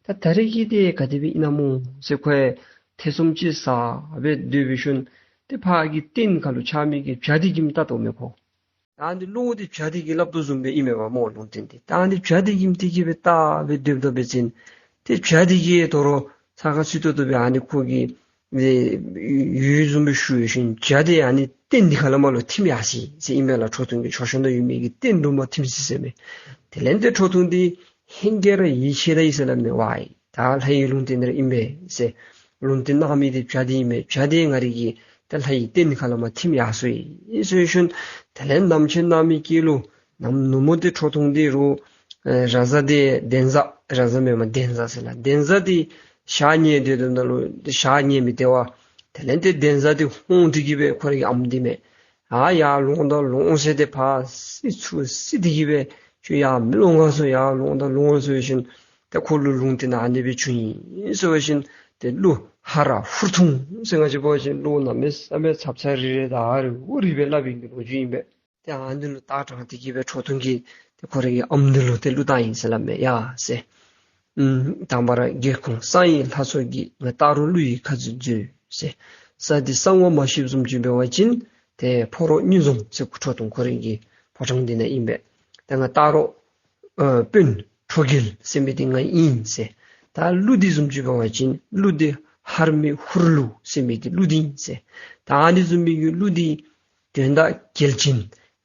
ད་ད་རེས་ཀྱི་འདི་ག་དེ་སྦེ་ཨིན་ན་སྨོ་ཟེར་ཁོ་ཡང་ཐེ་ཚོམ་ཅིག་ཟ་སྦེ་སྡོད་འབད་ཞིནམ་ཏེ་ཕར་གྱི་སྟེང་ཁ་ལུ་འཕྱར་མི་གི་བྱ་འདི་གིས་བལྟ་དོ་མས་ཁོ། ད་འདི་བློ་འདི་བྱ་འདི་གིས་སླབ་དོ་བཟུམ་སྦེ་ཨིན་མས་པ་སྨོ་ལུང་བསྟན་འདི། ད་འདི་བྱ་འདི་གིས་དེ་གི་སྦེ་བལྟ་སྦེ་སྡོདཔ་ད་འབད་བ་ཅིན་ཏེ་བྱ་འདི་གིས་དོ་རུང་ཚ་ཁ་ཚུད་ཏོག་ཏོ་སྦེ་ཨ་ནི་ཁོ་གི་ཨེ་ཡུལ་བཟུམ་སྦེ་ཞུ་ཞིནམ་བྱ་འདི་ཨ་ནི་སྟེང་འདི་ཁ་ལས་མར་ལུ་ཐིམ་ཡར་སོ་ཡི་ཟེར་ཨིན་མས་ལགས། ཁྲོ་ཐུང་གི་ཆོ་ཤོམ་ནང་ཡོད་མི་གི་སྟེང་ལུ་མར་ཐིམ་སོ་ཡི་ཟེར་མས། དེ་ལས་ཏེ་ཁྲོ་ཐུང་འདི་ཧིང་གིས་ར་ཡིད་ཆེས་ད་ཡི་ཟེར་སླབ་མས། ཝའི་ད་ལྷ་ཡི་ལུང་བསྟན་ར་ཨིན་པས་ཟེར། ལུང་བསྟན་གནང་མི་འདི་བྱ་འདི་ཨིན་མས། བྱ་འདི་ང་རའི་གི་ད་ལྷ་ཡི་སྟེང་ཁ་ལས་མར་ཐིམ་ཡར་སོ་ཡི་ཟེར་ཞིནམ་དེ་ལས་ནམ་ཕྱེད་ནམ་མི་སྐྱེ་ལོ་ནམ་ནུབ་མོ་འདི་ཁྲོ་ཐུང་འདི་རུང་ཨེ་ར་ཛ་འདི་འདན་བཟའ་ར་ཛ་མེན་མ་འདན་བཟའ་ཟེར་ལགས། འདན་བཟའ་འདི་ཞག་ཉལ་སྡོད་དོ་ནང་ལུ་ཞག་ཉལ་མི་བདེ་བར་དེ་ལས་ཏེ་འདན་བཟའ་འདི་ཧོང་སྟེ་གི་སྦེ་ཁོ་རའི་གི་ཨམ་འདི་མས། ཨ་ཡར་ལོང་ད་ལོང་ཟེར་ཏེ་ཕར་སི་ཚུར་སི་སྟེ་གི་སྦེ་ཁྱོད་ཡར་མི་ལོང་ག་ཟེར་ཡར་ལོང་ད་ལོང་ཟེར་ཞིནམ་ཏེ་ཁོ་ལུ་ལུང་བསྟན་ཨ་ནི་སྦེ་བྱུང་ཡི་ཟེར་བ་ཅིན་ཏེ་གླུ་ཧ་ར་ཧུར་ཐུང་ཟེར་ང་བཅས་འབད་བ་ཅིན་གླུ་གནམ་མེད་ས་མེད་ཚབ་ཚ་རི་རི་དང་ཧ་རི་ཧུ་རི་སྦེ་སླབ་པའི་གི་ལོ་རྒྱུས་ཨིན་པས། ཏེ་ཨ་ནི་ལུ་ལྟ་དྲངས་ཏེ་གི་སྦེ་ཁྲོ་ཐུང་གིས་ཏེ་ཁོ་རའི་གི་ཨམ་འདི་ལུ་ཏེ་གླུ་བཏང་ཡི་ཟེར་སླབ་མས། ཡ་ཟེར། ཨུམ། དང་པ་ར་སྒེའུ་ཁུང་གསང་བའི་ལྷ་ཚོགས་ཀྱིས། ང་སྟག་རོང་ཀླུ་ཡི་ཁ་རྫིང་མཛོད་ཟེར། ས་འདི་གསང་བ་མ་ཤེསཔ་བཟུམ་ཅིག་འབད་བ་ཅིན་ཏེ་ཕོ་རོག་སྙུན་བཟུམ་ཟེར། ཁྲོ་ཐུང་ཁོ་རའི་གི་ཕོ་བྲང་འདི་ནང་ཨིན་པས། ཏེ་ང་སྟག་རོང་ཨ་དཔོན་ཁྲོ་རྒྱལ་ཟེར་མི་འདི་ང་ཨིན་ཟེར། ད་གླུ་འདི་བཟུམ་ཅིག་འབད་བ་ཅིན་གླུ་འདི་ཧར་མི་ཧུར་གླུ་ཟེར་མི་འདི་གླུ་འདི་ཨིན་ཟེར། ད་ཨ་ནི་བཟུམ་མའི་གི་གླུ་འདི་དོན་དག་གལ་ཆེན་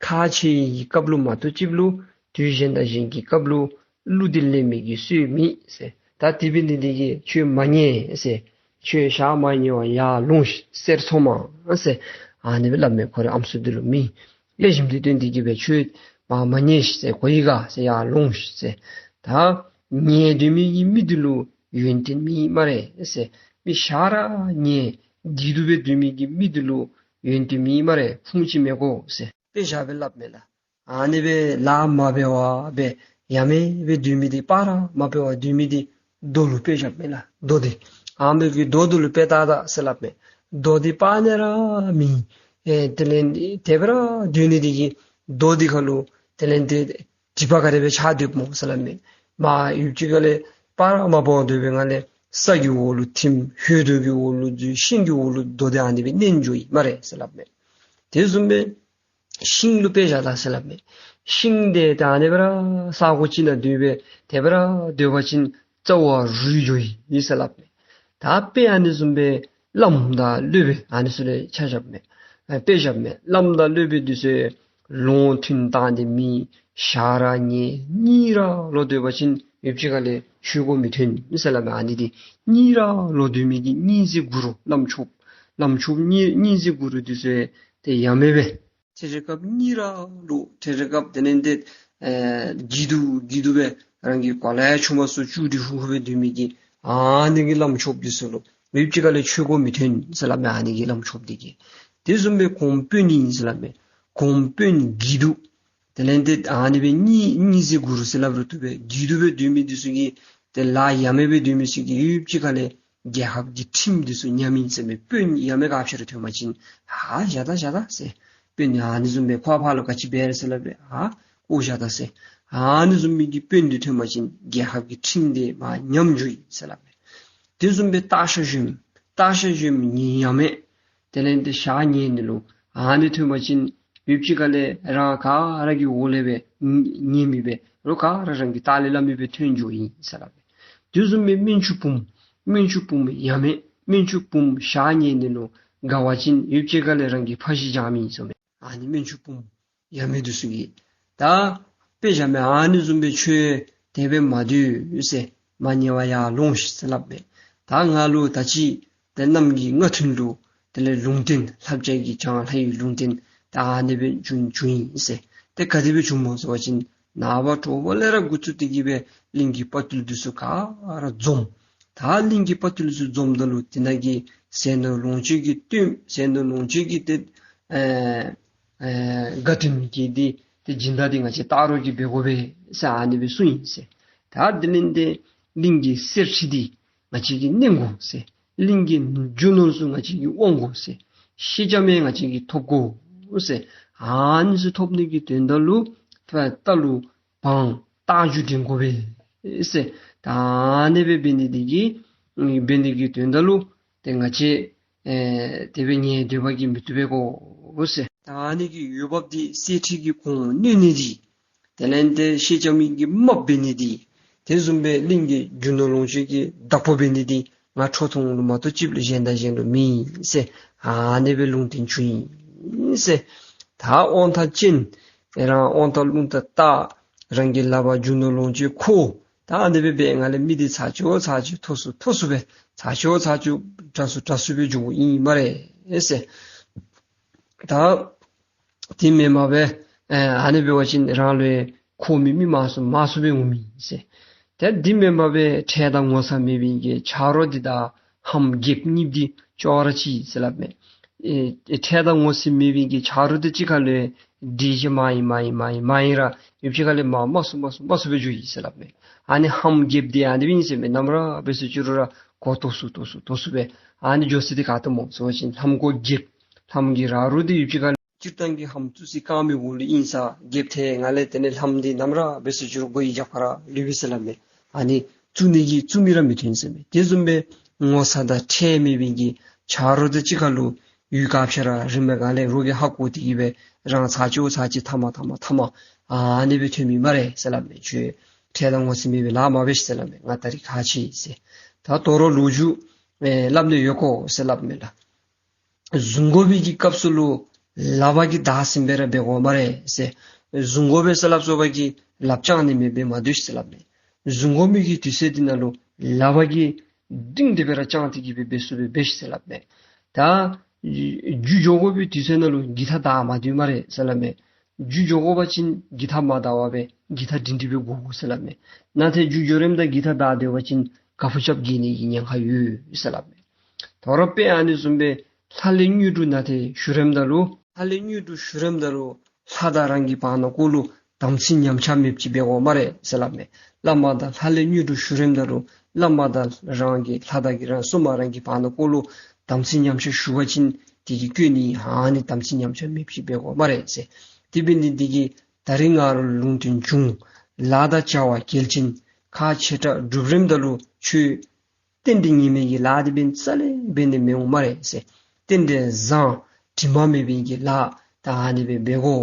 ཁག་ཆེ་བའི་སྐབས་ལུ་མ་གཏོགས་ཅིག་ལུ་དུས་གཞན་དང་གཞན་གྱི་སྐབས་ལུ་གླུ་འདི་ལེན་མི་གི་སྲོལ་མེད་ཟེར། ད་དེ་འབད་ནི་འདི་གིས་ཁྱོད་མ་ཉལ་ཟེར། ཁྱོད་ཞག་མ་ཉལ་བར་ཡར་ལོངས་ཤིག་གསེར་མཚོ་མ་ཟེར། ཨ་ནི་སྦེ་སླབ་མས་ཁོ་རའི་ཨམ་སྲུ་འདི་ལུ། མི་ལེགས་ཤོམ་འདི་སྟོན་ཏེ་གི་སྦེ་ཁྱོད་མ་མ་ཉལ་ཤིག་ཟེར། གོ་ཡི་ག་ཟེར། ཡར་ལོངས་ཤིག་ཟེར། ད་ཉལ་སྡོད་མི་གི་མི་འདི་ལུ་ཡོན་ཏན་མེད་སྨ་རེ་ཟེར། མི་ཞག་ར་ཉལ་སྡོད་སྡོད་སྦེ་སྡོད་མི་གི་མི་འདི་ལུ་ཡོན་ཏན་མེད་སྨ་རེ། ཕུང་ཅིག་མེད་གོ་ཟེར། དཔེ་བཞག་སྦེ་སླབ་མས་ལགས། ཨ་ནི་སྦེ་ལཱ་མ་འབད་བར་སྦེ་ཡ་མེད་སྦེ་སྡོད་མི་འདི་པར་མ་འབད་བར་སྡོད་མི་འདི་རྡོ་ལུ་དཔེ་བཞགཔ་མས་ལགས། རྡོ་འདི་ཨ་མི་གི་རྡོ་འདི་ལུ་དཔེ་བལྟ་ད་ཟེར་སླབ་མས། རྡོ་འདི་པར་ནི་ར་མེད། ཨེ་དེ་ལས་དེ་སྦེ་ར་སྡོད་ནི་འདི་གིས་རྡོ་འདི་ཁ་ལུ་དེ་ལས་དེ་དྲི་བ་ག་དེ་སྦེ་ཆགས་སྡོདཔ་སྨོ་ཟེར་སླབ་མས། མ་ཡུདཔ་ཅིག་ཁ་ལས་པར་མ་འབད་བར་སྡོད་པའི་སྒང་ལས་ས་གི་འོག་ལུ་ཐིམ། ཧོད་འདི་གི་འོག་ལུ་འཛུལ། ཤིང་གི་འོག་ལུ་རྡོ་འདི་ཨ་ནི་སྦེ་མནན་འགྱོ་ཡི་སྨ་རེ་ཟེར་སླབ་མས། དེ་བཟུམ་སྦེ་ཤིང་ལུ་དཔེ་བཞག་ད་ཟེར་སླབ་མས། ཤིང་འདི་ད་ཨ་ནི་སྦེ་ར་ས་གོ་ཅིག་ནང་སྡོད་སྦེ་དེ་སྦེ་ར་སྡོད་པ་ཅིན་རྩ་བ་རུལ་འགྱོ་ཡི་ཟེར་སླབ་མས། ད་དཔེ་ཨ་ནི་བཟུམ་སྦེ་བླམ་དང་སློབ་དཔོན་ཨ་ནི་ཚུ་ལུ་ཆ་བཞགཔ་མས། ཨ་དཔེ་བཞགཔ་མས། བླམ་དང་སློབ་དཔོན་འདི་ཚུ་ལོང་ཐུན་བཏང་སྟེ་མེད། ཞག་ར་ཉལ། གཉིད་ར་ལོག་སྡོད་པ་ཅིན་ཡུདཔ་ཅིག་ཁ་ལས་ཆོས་གོ་མི་ཐོན་ཟེར་སླབ་མས། ཨ་ནི་འདི་གཉིད་ར་ལོག་སྡོད་མི་གི་གཉིད་སད་གུ་རུ་བླམ་ཆོསཔ། བླམ་ཆོསཔ་གཉིད་གཉིད་སད་གུ་རུ་འདི་ཚུ་ཏེ་ཡ་མེད་སྦེ་ཏེ་རེ་སྐབས་གཉིད་ར་ལོག། ཏེ་རེ་སྐབས་དེ་ལས་དེ་ཨེ་སྐྱིད་སྡུག་སྐྱིད་སྡུག་སྦེ་རང་གི་གོ་ལ་ཡང་ཆུང་མ་ཚུ་བཅུག་སྟེ་ཧུ་ཧུ་སྦེ་སྡོད་མི་གི་ཨ་ནི་གི་བླམ་ཆོསཔ་འདི་ཚུ་ལུ་ཡུདཔ་ཅིག་ཁ་ལས་ཆོས་གོ་མི་ཐོན་ཟེར་སླབ་མས། ཨ་ནི་གི་བླམ་ཆོསཔ་འདི་གིས། དེ་བཟུམ་སྦེ་གོངམ་དཔོན་ཨིན་ཟེར་སླབ་མས། གོངམ་དཔོན་སྐྱིད་སྡུག། དེ་ལས་དེ་ཨ་ནི་སྦེ་གཉིད་གཉིད་སད་གུ་རུ་ཟེར་སླབ་རུང་བཏུབ་པས། སྐྱིད་སྡུག་སྦེ་སྡོད་མི་འདི་ཚུ་གིས་ཏེ་ལཱ་ཡ་མེད་སྦེ་སྡོད་མི་ཚུ་གིས་ཡུདཔ་ཅིག་ཁ་ལས་རྒྱལ་ཁབ་ཀྱི་ཁྲིམས་འདི་ཚུ་ཉམས་ཨིན་ཟེར་མས། དཔོན་ཡ་མེད་ག་ཅི་ར་ཐོན་པ་ཅིན་ཨ་བཞག་ད་བཞག་ད་ཟེར། དཔོན་ཨ་ནི་བཟུམ་སྦེ་ཁོ་ཕར་ལུ་ག་ཅི་འབད་ར་ཟེར་སླབ་པས། ཨ་བཀོ་བཞག་ད་ཟེར། ཨ་ནི་བཟུམ་མའི་གི་དཔོན་འདི་ཐོན་པ་ཅིན་རྒྱལ་ཁབ་ཀྱི་ཁྲིམས་འདི་མར་ཉམས་འགྱོ་ཡི་ཟེར་སླབ་མས། དེ་བཟུམ་སྦེ་སྟག་ཤར་གཞོནམ། སྟག་ཤར་གཞོནམ་ཉལ་ཡ་མེད། དེ་ལས་དེ་ཞག་ཉལ་ནི་ལུ་ཨ་ནི་ཐོན་པ་ཅིན་ཡུདཔ་ཅིག་ཁ་ལས་རང་ག་ར་གི་འོག་ལས་སྦེ་ཉལ་མི་སྦེ་རོགས་ག་ར་རང་གི་ལྟག་ལས་སླབ་མི་སྦེ་ཐོན་འགྱོ་ཡི་ཟེར་སླབ་མས། དེ་བཟུམ་སྦེ་སྨན་ཆུང་བུམོ། སྨན་ཆུང་བུམོ་ཡ་མེད། སྨན་ཆུང་བུམོ་ཞག་ཉལ་ནི་ལུ་དགའ་བ་ཅིན་ཡུདཔ་ཅིག་ཁ་ལས་རང་གི་ཕ་གཞིས་བྱང་མི་ཨིན་ཟེར་མས། ཨ་ནི་སྨན་ཆུང་བུམོ་ཡ་མེད་འདི་ཚུ་གིས་ད་དཔེ་བཞག་མས། ཨ་ནི་བཟུམ་སྦེ་ཁྱོད་དེ་སྦེ་མ་སྡོད་ཟེར། མ་ཉལ་བར་ཡར་ལོངས་ཤིག་ཟེར་སླབ་མས། ད་ང་ལུ་ད་ཅི་ཏེ་གནམ་གྱི་སྔ་ཐུན་ལུ་དེ་ལས་ལུང་བསྟན་ལྷ་བྱ་གི་བྱང་ལྷ་ཡི་ལུང་བསྟན་ད་ཨ་ནི་སྦེ་བྱུང་བྱུང་ཡི་ཟེར། ཏེ་ག་དེ་སྦེ་བྱུངམ་སྨོ་ཟེར་བ་ཅིན་ནངས་པ་དྲོ་པ་ལས་ར་འགོ་བཙུགས་ཏེ་གི་སྦེ་གླིང་གི་དཔའ་བརྟུལ་འདི་ཚུ་ག་ར་འཛོམས། ད་གླིང་གི་དཔའ་བརྟུལ་ཚུ་འཛོམས་ད་ལུ་དེ་ནང་གི་ཟས་ནོར་ལོངས་སྤྱོད་ཀྱི་སྟོན་ཟས་ནོར་ལོངས་སྤྱོད་ཀྱི་ཏེ་ཨེ་ཨེ་དགའ་སྟོན་གྱི་འདི་ཏེ་སྦྱིན་བདག་འདི་ང་བཅས་སྟག་རོང་གིས་འབད་དགོ་པས་ཟེར་ཨ་ནི་སྦེ་གསུངས་ཡི་ཟེར། ད་དེ་ལས་དེ་གླིང་གི་གསེར་ཁྲི་འདི་ང་བཅས་ཀྱིས་གནོན་དགོ་ཟེར། གླིང་གི་རྒྱུ་ནོར་ཚུ་ང་བཅས་ཀྱིས་དབང་དགོ་ཟེར། ཤེས་བྱ་མི་ང་བཅས་ཀྱིས་ཐོབ་དགོ་ཟེར། ཨ་ནི་ཚུ་ཐོབ་ནི་གི་དོན་དག་ལུ་ད་ལྟ་ལུ་བང་རྟ་རྒྱུག་འགྲན་དགོ་པས་ཟེར། ད་ཨ་ནི་སྦེ་འབད་ནི་འདི་གིས་འབད་ནི་གི་དོན་དག་ལུ་ཏེ་ང་བཅས་ཨེ་དེ་སྦེ་ཉལ་སྡོད་པ་གིས་མི་བཏུབ་པས་གོ་ཟེར། ད་ཨ་ནི་གི་འོས་འབབ་འདི་གསེར་ཁྲི་གི་གོང་གནོན་ནི་འདི་དེ་ལས་དེ་ཤེས་བྱ་མི་གི་རྨགཔ་འབད་ནི་འདི་དེ་བཟུམ་སྦེ་གླིང་གི་རྒྱུ་ནོར་ལོངས་སྤྱོད་ཀྱི་བདག་པོ་འབད་ནི་འདི་ང་ཁྲོ་ཐུང་ལུ་མ་གཏོགས་ཅིག་ལུ་གཞན་དང་གཞན་ལུ་མེད་ཟེར། ཨ་ནི་སྦེ་ལུང་བསྟན་བྱུང་ཡི་ཟེར། ད་དབང་ཐང་ཅན་རང་དབང་ཐང་རླུང་རྟ་བཏགས། རང་གི་ལག་པར་རྒྱུ་ནོར་ལོངས་སྤྱོད་ཁུར། ད་ཨ་ནི་སྦེ་འབད་སྒང་ལས་མི་འདི་ཚ་ཅོག་ཚ་ཅོག་མཐོ་སུ་མཐོ་སུ་སྦེ་ཚ་ཅོག་ཚ་ཅོག་དྲག་སུ་དྲག་སུ་སྦེ་འགྱོཝ་ཨིན་སྨ་རེ་ཟེར། ད་དེ་མེན་པར་སྦེ་ཨ་ནི་འབད་བ་ཅིན་རང་ལུ་ཁོ་མི་མི་མང་སུ་མང་སུ་སྦེ་འོང་མི་ཟེར། ཏེ་དེ་མེན་པར་སྦེ་ཁྲེལ་དང་ངོ་ཚ་མེད་པའི་གི་ཆ་རོགས་འདི་དང་ཧམ་རྒྱལཔོ་གཉིས་འདི་ཅོག་ར་གཅིག་ཟེར་སླབ་མས། ཨེ་ཁྲེལ་དང་ངོ་ཚ་མེད་པའི་གི་ཆ་རོགས་འདི་གཅིག་ཁར་ལུ་འདྲིས་ཤིག་མ་ཡིན་མ་ཡིན་མ་ཡིན་མ་ཡིན་ར་ཡུདཔ་ཅིག་ཁར་ལས་མར་དམའ་སུ་དམའ་སུ་དམའ་སུ་སྦེ་འགྱོ་ཡི་ཟེར་སླབ་མས། ཨ་ནི་ཧམ་རྒྱལཔོ་འདི་ཨ་ནི་སྦེ་ཨིན་ཟེར་མས། ནམ་ར་འབད་སུ་ཅིག་རུང་ར་གོ་མཐོ་སུ་མཐོ་སུ་མཐོ་སུ་སྦེ་ཨ་ནི་འགྱོ་ས་འདི་ག་ཏེ་སྨོ་ཟེར་བ་ཅིན་ལྷམ་གོག་རྒྱལཔོ་ལྷམ་གྱི་རྭ་རུ་འདི་ཡུདཔ་ཅིག་ཁར་ལས་ སྤྱིར་བཏང་གི་ལྷམ་བཙུགས་ས་རྐངམ་གི་གུ་ལུ་ཨིན་ས་རྒྱབ་ཐལ་ང་ལས་དེ་ལས་ལྷམ་འདི་ནམ་ར་འབད་སུ་ཅིག་རུང་སྒོ་གི་རྒྱབ་ཁར་ར་ལུས་པས་ཟེར་སླབ་མས། ཨ་ནི་བཙུགས་ནི་གི་བཙུགས་མི་ར་མི་ཐོན་ཟེར་མས། དེ་བཟུམ་སྦེ་ངོ་ཚ་དང་ཁྲེལ་མེད་པའི་གི་ཆ་རོགས་དང་གཅིག་ཁར་ལུ་ཡུལ་ག་ཕྱེ་ར་རིངམོ་སྒང་ལས་རོགས་ཀྱིས་ཧ་གོ་སྟེ་གི་སྦེ་རང་ཚར་གཅིག་ཚར་གཅིག་ཐ་མ་ཐ་མ་ཐ་མ་ཨ་ནི་སྦེ་ཐོན་མི་སྨ་རེ་ཟེར་སླབ་མས། ཁྱོད་ཁྲེལ་དང་ངོ་ཚ་མེད་པའི་ལཱ་མ་འབད་ཟེར་སླབ་མས། ང་ད་རིས་ཁ་ཕྱེ་ཡི་ཟེར། ད་དོ་རུང་ལོ་རྒྱུས་ཨེ་སླབ་ནི་ཡོད་གོ་ཟེར་སླབ་མས་ལགས། བཟུང་དགོ་པའི་གི་སྐབས་སུ་ལུ་ལག་པ་གིས་བདའ་ཟུན་སྦེ་ར་འབད་དགོ་སྨ་རེ་ཟེར། བཟུང་དགོ་པས་ཟེར་སླབ་སོང་པ་གི་ལགཔ་བརྐྱང་ནི་མེདཔ་སྦེ་མ་སྡོད་ཟེར་སླབ་མས། བཟུང་དགོ་མི་གི་དུས་ཚོད་འདི་ནང་ལུ་ལག་པ་གིས་བསྒྲིང་སྟེ་སྦེ་ར་བརྐྱང་སྟེ་གི་སྦེ་འབད་ཚུགསཔ་སྦེ་འབད་ཤིག་ཟེར་སླབ་མས། ད་རྒྱུ་འགྱོ་དགོ་པའི་དུས་ཚོད་ནང་ལུ་གི་ཐག་བདའ་མ་སྡོད་སྨ་རེ་ཟེར་སླབ་མས། རྒྱུ་འགྱོ་དགོ་པ་ཅིན་གི་ཐག་མ་བདའ་བར་སྦེ་གི་ཐག་སྒྲིང་སྒྲི་སྦེ་འགོར་འགོར་ཟེར་སླབ་མས། ནཱ་ཏེ་རྒྱུ་འགྱོ་རནམ་ད་གི་ཐག་བདའ་སྡོད་པ་ཅིན་ག་ཕུ་རྐྱབ་འགྱོ་ནི་གི་ཉེན་ཁ་ཡོད་ཟེར་སླབ་མས། དོ་རུང་དཔེ་ཨ་ནི་བཟུམ་སྦེ་ལྷ་ལས་དངོས་གྲུབ་ནཱ་ཏེ་ཞུ་རནམ་ད་ལུ་ལྷ་ལས་དངོས་གྲུབ་ཞུ་རནམ་ད་ལུ་ལྷ་དང་རང་གི་བར་ན་ཀོ་ལུ་དམ་ཚིག་ཉམས་ཆག་མེདཔ་ཅིག་འབད་དགོ་སྨ་རེ་ཟེར་སླབ་མས། བླ་མ་དང་ལྷ་ལས་དངོས་གྲུབ་ཞུ་རནམ་ད་ལུ་བླ་མ་དང་རང་གི་ལྷ་དང་གི་རང་སྲུང་མ་རང་གི་བར་ན་ཀོ་ལུ་དམ་ཚིག་ཉམས་ཆག་ཞུ་བ་ཅིན་དེ་གིས་སྐྱོན་ནི་ཨ་ནི་དམ་ཚིག་ཉམས་ཆག་མེདཔ་ཅིག་འབད་དགོ་སྨ་རེ་ཟེར། དེ་འབད་ནི་དེ་གིས་ད་རིས་ང་ར་ལུང་བསྟན་བྱུང་། ལཱ་དང་བྱ་བ་གལ་ཆེན་ཁག་ཆེ་དྲགས་སྒྲུབ་རནམ་ད་ལུ་ཁྱོད་རྟེན་འབྲེལ་ངེས་མེད་ཀྱི་ལཱ་དེ་འབདན་རྩ་ལས་འབད་ནི་མི་འོང་སྨ་རེ་ཟེར། རྟེན་འབྲེལ་བཟང་དྲི་མ་མེད་པའི་གི་ལཱ་ད་ཨ་ནི་སྦེ་འབད་དགོ་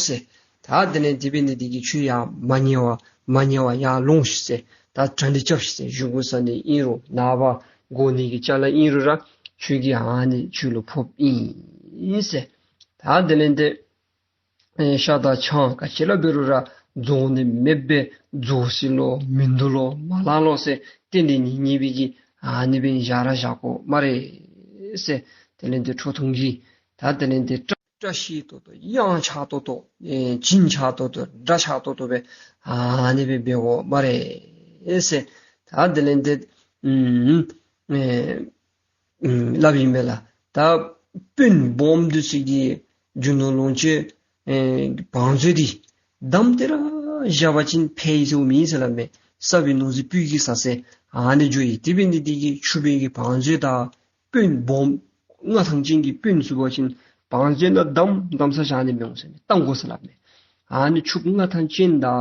ཟེར། ད་དེ་ལས་དེ་འབད་ནི་དེ་གིས་ཁྱོད་ཡར་མ་ཉལ་བར་མ་ཉལ་བར་ཡར་ལོང་ཤིག་ཟེར། ད་གྲ་སྒྲིག་རྐྱབ་ཤིག་ཟེར། བཞེས་སྒོ་བཟའ་ནི་ཨིན་རུང་ནངས་པ་དགོ་ནི་གི་ཅ་ལ་ཨིན་རུང་ར་ཁྱོད་ཀྱིས་ཨ་ནི་ཁྱོད་ལུ་ཕོགཔ་ཨིན་ཟེར། ད་དེ་ལས་དེ་ཨེ་ཤ་དང་ཆང་ག་ཅི་ར་འབད་རུང་ར་རྫོགས་ནི་མེདཔ་སྦེ་རྫོགས་སོ་ལོ་མིན་འདུག་ལོ་མ་ལང་ལོ་ཟེར་རྟེན་འབྲེལ་ངེས་ངེས་པའི་གི་ཨ་ནི་སྦེ་བཞག་ར་བཞག་དགོ་སྨ་རེ་ཟེར། དེ་ལས་དེ་ཁྲོ་ཐུང་གིས་ད་དེ་ལས་དེ་བཀྲ་བཀྲ་ཤིས་ཏོག་ཏོ་གཡང་ཆགས་ཏོག་ཏོ་ཨེ་བྱིན་ཆགས་ཏོག་ཏོ་སྒྲ་ཆགས་ཏོག་ཏོ་སྦེ་ཨ་ནི་སྦེ་འབད་དགོ་སྨ་རེ་ཟེར། ད་དེ་ལས་དེ་ཨུམ་ཨེ་ཨུམ་སླབ་ཨིན་མས་ལགས། ད་དཔོན་སྦོམ་འདི་ཚུ་གིས་རྒྱུ་ནོར་ལོངས་སྤྱོད་ཨེ་བང་མཛོད་འདི་བསྡམས་ཏེ་ར་བཞག་པ་ཅིན་ཕན་ཡོན་ཟེར་མེད་ཟེར་སླབ་མས། བསགས་པའི་ནོར་རྫས་སྤུས་ཀྱི་བཟའ་ཟེར་ཨ་ནི་འགྱོ་ཡི། དེ་འབད་ནི་དེ་གིས་ཕྱུག་པའི་གི་བང་མཛོད་དང་དཔོན་སྦོམ་མངའ་ཐང་ཅན་གྱི་དཔོན་ཚུ་འབད་བ་ཅིན་བང་མཛོད་ནང་བསྡམས་བསྡམས་ས་བཞག་ནི་མི་འོང་ཟེར་མས། བཏང་དགོ་ཟེར་སླབ་མས། ཨ་ནི་ཕྱུགཔོ་མངའ་ཐང་ཅན་དང་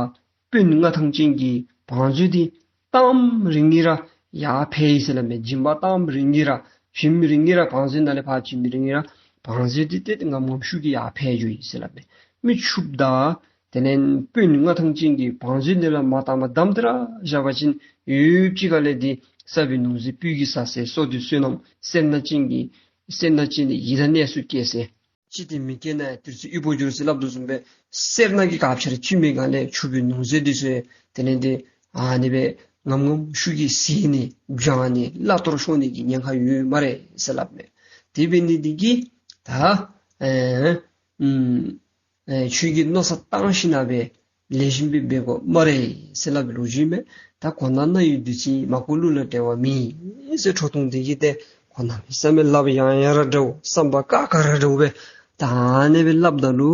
དཔོན་མངའ་ཐང་ཅན་གྱི་བང་མཛོད་འདི་བཏངམ་རིང་ལུ་ར་ཡར་འཕེལ་ཡི་ཟེར་སླབ་མས། སྦྱིན་པ་བཏངམ་རིང་ལུ་ར་བྱིནམ་རིང་ལུ་ར་བང་མཛོད་ནང་ལས་ཕར་བྱིནམ་རིང་ལུ་ར་བང་མཛོད་འདི་ཏེ་ངམ་ངམ་ཤུགས་ཀྱིས་ཡར་འཕེལ་འགྱོ་ཡི་ཟེར་སླབ་མས། མི་ཕྱུགཔོ་དང་དེ་ལས་དཔོན་མངའ་ཐང་ཅན་གྱི་བང་མཛོད་ནང་ལས་མ་བཏངམ་བསྡམས་ཏེ་ར་བཞག་པ་ཅིན་ཡུདཔ་ཅིག་ཁ་ལས་འདི་བསགས་པའི་ནོར་རྫས་སྤུས་ཀྱི་བཟའ་ཟེར་བསོད་བདེ་བསོད་ནམས་སེར་སྣ་ཅན་གྱི་སེར་སྣ་ཅན་ཡི་དྭགས་གནས་སུ་སྐྱེ་ཟེར། ཅི་སྟེ་མི་སྐྱེ་ན་དུར་ཚིགས་དབུལ་པོར་འགྱུར་ཟེར་སླབ་དོ་བཟུམ་སྦེ་སེར་སྣ་གི་ཁ་ཕྱེ་ར་ཅིག་མེད་ག་ལས་ཕྱུག་པའི་ནོར་རྫས་འདི་ཚུ་དེ་ལས་འདི་ཨ་ནི་སྦེ་ངམ་ངམ་ཤུགས་ཀྱིས་ཟད་ནི་བྱང་ནི་བླ་གཏོར་ཤོར་ནི་གི་ཉེན་ཁ་ཡོད་སྨ་རེ་ཟེར་སླབ་མས། དེ་འབད་ནི་འདི་གིས་ད་ཨེ་ཨུམ་ཨེ་ཁྱོད་ཀྱིས་མནོ་བསམ་བཏང་ཞིནམ་སྦེ་ལེགས་ཤོམ་སྦེ་འབད་དགོ་སྨ་རེ་ཟེར་སླབ་པའི་ལོ་རྒྱུས་མས། ད་གོ་ན་རྣ་ཡི་བདུད་རྩི་མ་གོ་ལུས་ལ་འབྲེལ་བ་མེད་ཟེར། ཁྲོ་ཐུང་འདི་གིས་ཏེ་གོ་ན་མི་བསམ་པའི་ལབ་ཡང་ཡང་ར་འདྲཝ་བསམ་པ་ཀ་ཀ་ར་འདྲཝ་སྦེ་ད་ཨ་ནི་སྦེ་སླབ་ད་ལུ་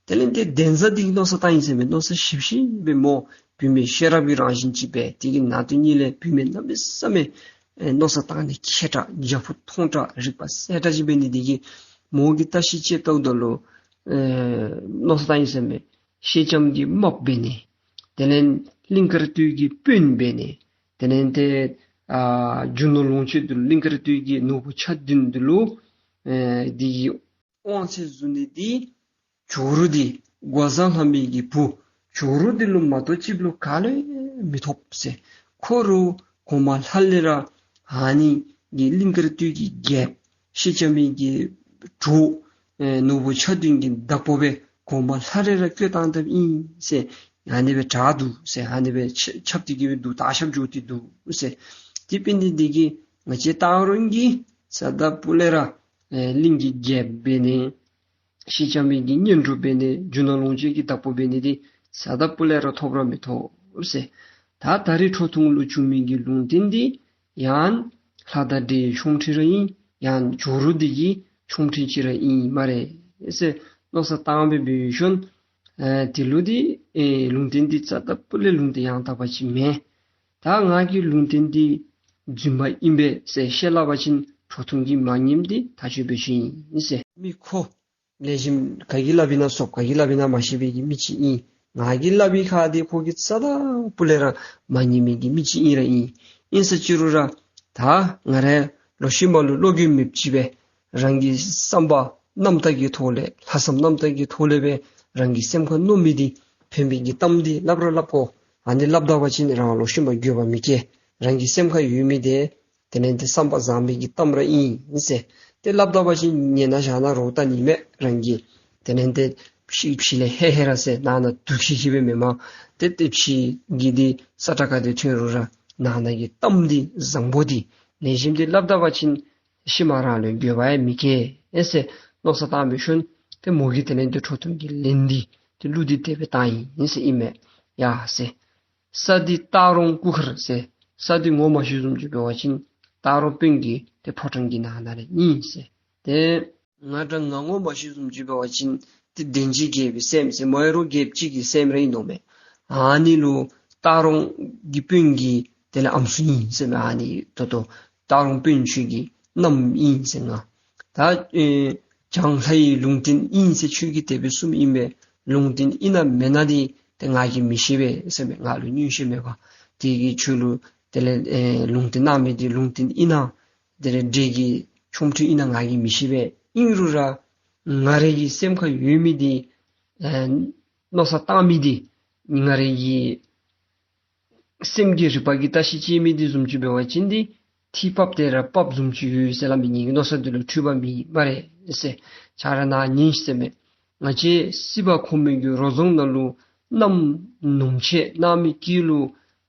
དེ་ལས་ཏེ་འདན་བཟའ་འདི་གིས་མནོ་བསམ་བཏང་ཡི་ཟེར་མས། མནོ་བསམ་ཞིབ་ཞིབ་སྦེ་མོ་བུད་མེད་ཤེས་རབ་ཀྱི་རང་བཞིན་ཅིག་སྦེ་དེ་གི་ནང་དོན་གཉིས་ལས་བུད་མེད་གནམ་མེད་ས་མེད་ཨེ་མནོ་བསམ་བཏང་ནི་མཁས་དྲགས་རྒྱ་ཕུ་མཐོང་དྲགས་རིག་པ་གསལ་དྲགས་ཅིག་འབད་ནི་འདི་གིས་མོ་གིས་བརྟག་ཞིབ་དཔྱད་བལྟཝ་ད་ལུ་ཨེ་མནོ་བསམ་བཏང་ཡི་ཟེར་མས། ཤེས་ལྕམ་གྱི་རྨགཔ་འབད་ནི་དེ་ལས་གླིང་དཀར་སྟོད་ཀྱི་དཔོན་འབད་ནི་དེ་ལས་ཏེ་ཨ་རྒྱུ་ནོར་ལོངས་སྤྱོད་འདི་ལུ་གླིང་དཀར་སྟོད་ཀྱི་ནོར་བུ་ཆ་བདུན་འདི་ལུ་ཨེ་འདི་གི་དབང་ཚད་བཟུང་ནི་འདི་ཇོ་རུ་འདི་སྒོ་བཟང་ལྷ་མོའི་གི་བུ་ཇོ་རུ་འདི་ལུ་མ་གཏོགས་ཅིག་ལུ་ག་ལུ་མི་ཐོབ་ཟེར། ཁོ་རུ་གོང་མ་ལྷ་ལས་ར་ཨ་ནི་གི་གླིང་དཀར་སྟོད་ཀྱི་རྒྱལཔོ་ཤེས་ལྕམ་གྱི་གྲོགས་ཨེ་ནོར་བུ་ཆ་བདུན་གྱི་བདག་པོ་སྦེ་གོང་མ་ལྷ་རེ་ར་བསྐོ་བཏང་དཔ་ཨིན་ཟེར་ཨ་ནི་སྦེ་གྲགས་འདུག་ཟེར། ཨ་ནི་སྦེ་ཆ་ཁྱབ་སྟེ་གི་སྦེ་འདུག། དར་ཁྱབ་འགྱོ་སྟེ་འདུག་ཟེར། དེ་འབད་ནི་འདི་གིས་ང་བཅས་སྟག་རོང་གི་རྩ་དང་སྤུ་ལས་ར་ཨེ་གླིང་གི་རྒྱལཔོ་འབད་ནི་ཤེས་ལྕམ་གྱི་གཉེན་གྲོགས་འབད་ནི་རྒྱུ་ནོར་ལོངས་སྤྱོད་ཀྱི་བདག་པོ་འབད་ནི་འདི་རྩ་དང་སྤུ་ལས་ར་ཐོབ་ར་མི་ཐོབ་ཟེར། ད་ད་རིས་ཁྲོ་ཐུང་ལུ་བྱུང་མི་གི་ལུང་བསྟན་འདི་ཡང་ལྷ་དང་འདྲེའི་ཆོ་འཕྲུལ་ར་ཨིན། ཡང་ཇོ་རུ་འདི་གི་ཆོ་འཕྲུལ་ཅིག་ར་ཨིན་སྨ་རེ་ཟེར་མནོ་བསམ་བཏང་སྦེ་འབད་ཞིནམ་ཨེ་དེ་ལུ་འདི་ཨེ་ལུང་བསྟན་འདི་རྩ་དང་སྤུ་ལས་ལུང་བསྟན་ཡང་དག་པ་ཅིག་མེན། ད་ང་གིས་ལུང་བསྟན་འདི་རྫུན་མ་ཨིན་པས་ཟེར་བཤད་སླབ་པ་ཅིན་ཁྲོ་ཐུང་གིས་མ་ཉནམ་འདི་ཐག་ཆོད་པའི་ཆོས་ཨིན་ཟེར། མི་ཁོ་ ལེགས་ཤོམ་ག་གིས་སླབ་ཨིན་ན་སོབ་ག་གིས་སླབ་ཨིན་ན་མ་ཤེས་པའི་གི་མི་ཅིག་ཨིན། ང་གིས་སླབ་པའི་ཁ་འདི་ཁོ་གིས་རྩ་དང་སྤུ་ལས་ར་མ་ཉན་མི་གི་མི་ཅིག་ཨིན་ར་ཨིན། ཨིན་ཟེར་ཅི་རུང་ར་ད་ང་ར་ལོག་ཤུལ་མ་ལུ་བློ་འགྱོད་མེདཔ་ཅིག་སྦེ་རང་གི་བསམ་པ་རྣམ་དག་གི་ཐོག་ལས་ལྷག་བསམ་རྣམ་དག་གི་ཐོག་ལས་སྦེ་རང་གི་སེམས་ཁར་མནོ་མི་འདི་ཕན་པའི་གི་གཏམ་འདི་སླབ་ར་སླབ་དགོ། ཨ་ནི་སླབ་ད་པ་ཅིན་རང་ལོག་ཤུལ་མ་འགྱོད་པ་མི་སྐྱེ། རང་གི་སེམས་ཁར་ཡོད་མི་འདི་དེ་ལས་འདི་བསམ་པ་བཟང་པའི་གི་གཏམ་ར་ཨིན་ཟེར། ཏེ་སླབ་ད་པ་ཅིན་ཉན་ན་བཞག་ན་རོགས་ད་ནི་མེད་རང་གི་དེ་ལས་འདི་ཕྱི་ཕྱི་ལས་ཧེ་ཧེ་ར་ཟེར་ནང་ན་སྡུག་ཤི་ཤི་སྦེ་མེན་མས། ཏེ་ཏེ་ཕྱི་གི་འདི་ས་ཁྲ་ག་དེ་ཐོན་རུང་ར་ནང་ན་གི་གཏམ་འདི་བཟང་པོ་འདི་ལེགས་ཤོམ་འདི་སླབ་ད་པ་ཅིན་ཤུལ་མ་རང་ལུ་འགྱོད་པ་ཡང་མི་སྐྱེ་ཨེ་ཟེར་མནོ་བསམ་བཏང་བའི་ཤུལ་ཏེ་མོ་གིས་དེ་ལས་འདི་ཁྲོ་ཐུང་གི་ལན་འདི་ཏེ་གླུ་འདི་དེ་སྦེ་བཏང་ཡི་ཟེར་ཨིན་མས། ཡ་ཟེར། ས་འདི་སྟག་རོང་སྐུ་མཁར་ཟེར། ས་འདི་ངོ་མ་ཤེས་བཟུམ་ཅིག་འབད་བ་ཅིན་སྟག་རོང་དཔོན་གྱི་ཏེ་ཕོ་བྲང་གི་ནང་ན་ར་ཨིན་ཟེར། ཏེ་ང་འདྲ་ང་ངོ་མ་ཤེས་བཟུམ་ཅིག་འབད་བ་ཅིན་ཏེ་འདན་ཅིག་རྒྱལ་པོའི་སྲསམོ་ཟེར་མོ་ཡང་རོགས་རྒྱལཔོ་ཅིག་གི་སྲསམོ་ར་ཨིན་དོ་མས། ཨ་ནི་ལུ་སྟག་རོང་གི་དཔོན་གྱི་དེ་ལས་ཨམ་སྲུ་ཨིན་ཟེར་མས། ཨ་ནི་ད་ལྟོ་སྟག་རོང་དཔོན་ཁྱོད་ཀྱི་མནའམ་ཨིན་ཟེར། ང་ད་ཨེ་བྱང་ལྷ་ཡི་ལུང་བསྟན་ཨིན་ཟེར་ཁྱོད་ཀྱིས་དེ་སྦེ་གསུངམ་ཨིན་པས། ལུང་བསྟན་ཨིན་ན་མེན་ན་འདི་ཏེ་ང་གིས་མི་ཤེས་པས་ཟེར་མས། ང་ལུ་མངོན་ཤེས་མེད་པས། དེ་གིས་ཁྱོད་ལུ་དེ་ལས་ཨེ་ལུང་བསྟན་གནང་མི་འདི་ལུང་བསྟན་ཨིན་ན་དེ་ལས་འདྲེ་གི་ཆོ་འཕྲུལ་ཨིན་ན་ང་གིས་མི་ཤེས་པས། ཨིན་རུང་ར་ང་རའི་གི་སེམས་ཁར་ཡོད་མི་འདི་ཨེ་མནོ་བསམ་བཏང་མི་འདི་ང་རའི་གི་སེམས་ཀྱི་རིག་པ་གིས་བརྟག་ཞིབ་དཔྱད་མི་འདི་བཟུམ་ཅིག་འབད་བ་ཅིན་འདི་ཐིག་ཕབ་སྟེ་ར་ཕབ་བཟུམ་ཅིག་ཡོད་ཟེར་སླབ་མས། ངེ་གི་མནོ་བསམ་འདི་ལུ་འཁྲུལ་པ་མེད་སྨ་རེ་ཟེར། ཁྱོད་ར་ནཱ་ཉན་ཤིག་ཟེར་མས། ང་བཅས་སྲིད་པ་ཁོ་མོ་གི་རོ་རྫོང་ནང་ལུ་མནའམ་ནུམ་ཆེ་མནའ་མའི་སྐད་ལུ་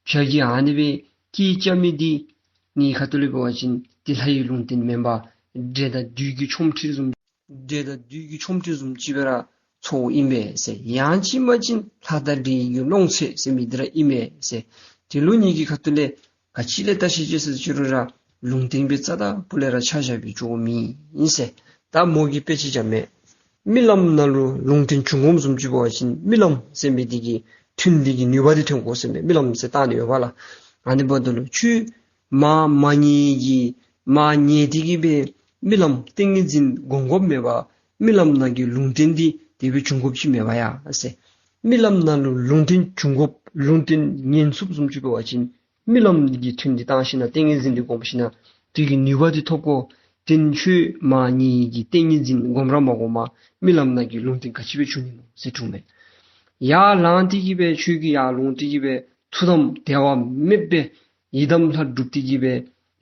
བྱ་གི་ཨ་ནི་སྦེ་སྐད་རྐྱབ་མི་འདི་ངེའི་ཁ་ཐུག་ལས་འབད་བ་ཅིན་འདི་ལྷ་ཡི་ལུང་བསྟན་མེན་པར་འདྲེ་དང་བདུད་ཀྱི་ཆོ་འཕྲུལ་བཟུམ་འདྲེ་དང་བདུད་ཀྱི་ཆོ་འཕྲུལ་བཟུམ་ཅིག་སྦེ་ར་ཚོརཝ་ཨིན་པས་ཟེར། ཡང་ཅིན་མ་ཅིན་ལྷ་དང་འདྲེ་གི་སློང་ཚད་ཟེར་མི་འདི་ར་ཨིན་པས་ཟེར། དེ་ལུ་ངེ་གི་ཁ་ཐུག་ལས་ག་ཅི་ལས་བརྟག་ཞིབ་དཔྱད་ཟེར་ཅི་རུང་ར་ལུང་བསྟན་སྦེ་རྩ་དང་སྤུ་ལས་ར་ཆ་བཞག་པའི་ཆོ་མེད་ཨིན་ཟེར། ད་མོ་གིས་དཔེ་ཅིག་བཞག་མས། རྨི་ལམ་ནང་ལུ་ལུང་བསྟན་བྱུང་དགོཔ་བཟུམ་ཅིག་འབད་བ་ཅིན་རྨི་ལམ་ཟེར་མི་འདི་གི་ཐུན་འདི་གི་ནུས་པ་འདི་ཐོན་དགོ་ཟེར་མས། རྨི་ལམ་ཟེར་བཏང་ནི་ཡོད་པ་ལགས། ཨ་ནི་འབདཝ་ད་ལུ་ཁྱོད་མ་མ་ཉལ་གྱི་མ་ཉལ་ཏེ་གི་སྦེ་རྨི་ལམ་ཏིང་ངེ་འཛིན་སྒོམ་དགོཔ་མེད་པར་རྨི་ལམ་ནང་གི་ལུང་བསྟན་འདི་དེ་སྦེ་བྱུང་དགོཔ་ཅིག་མེད་པ་ཡ་ཟེར། རྨི་ལམ་ནང་ལུ་ལུང་བསྟན་བྱུང་དགོཔ་ལུང་བསྟན་ཉན་ཚུགསཔ་བཟུམ་ཅིག་འབད་བ་ཅིན་རྨི་ལམ་གྱི་ཐུན་འདི་བཏང་ཞིན་ན་ཏིང་ངེ་འཛིན་འདི་སྒོམ་ཞིན་ན་དེ་གི་ནུས་པ་འདི་ཐོབ་དགོ། དེ་ནི་ཁྱོད་མ་ཉལ་གྱི་ཏིང་ངེ་འཛིན་སྒོམ་ར་མ་སྒོམ་པར་རྨི་ལམ་ནང་གི་ལུང་བསྟན་ག་ཅི་སྦེ་བྱུང་ནི་སྨོ་ཟེར་དྲིཝ་མས། ཡར་ལངས་ཏེ་གི་སྦེ་ཁྱོད་ཀྱིས་ཡར་ལོང་སྟེ་གི་སྦེ་ཐུགས་དམ་དལ་བ་མེདཔ་སྦེ་ཡི་དམ་ལྷ་སྒྲུབ་སྟེ་གི་སྦེ་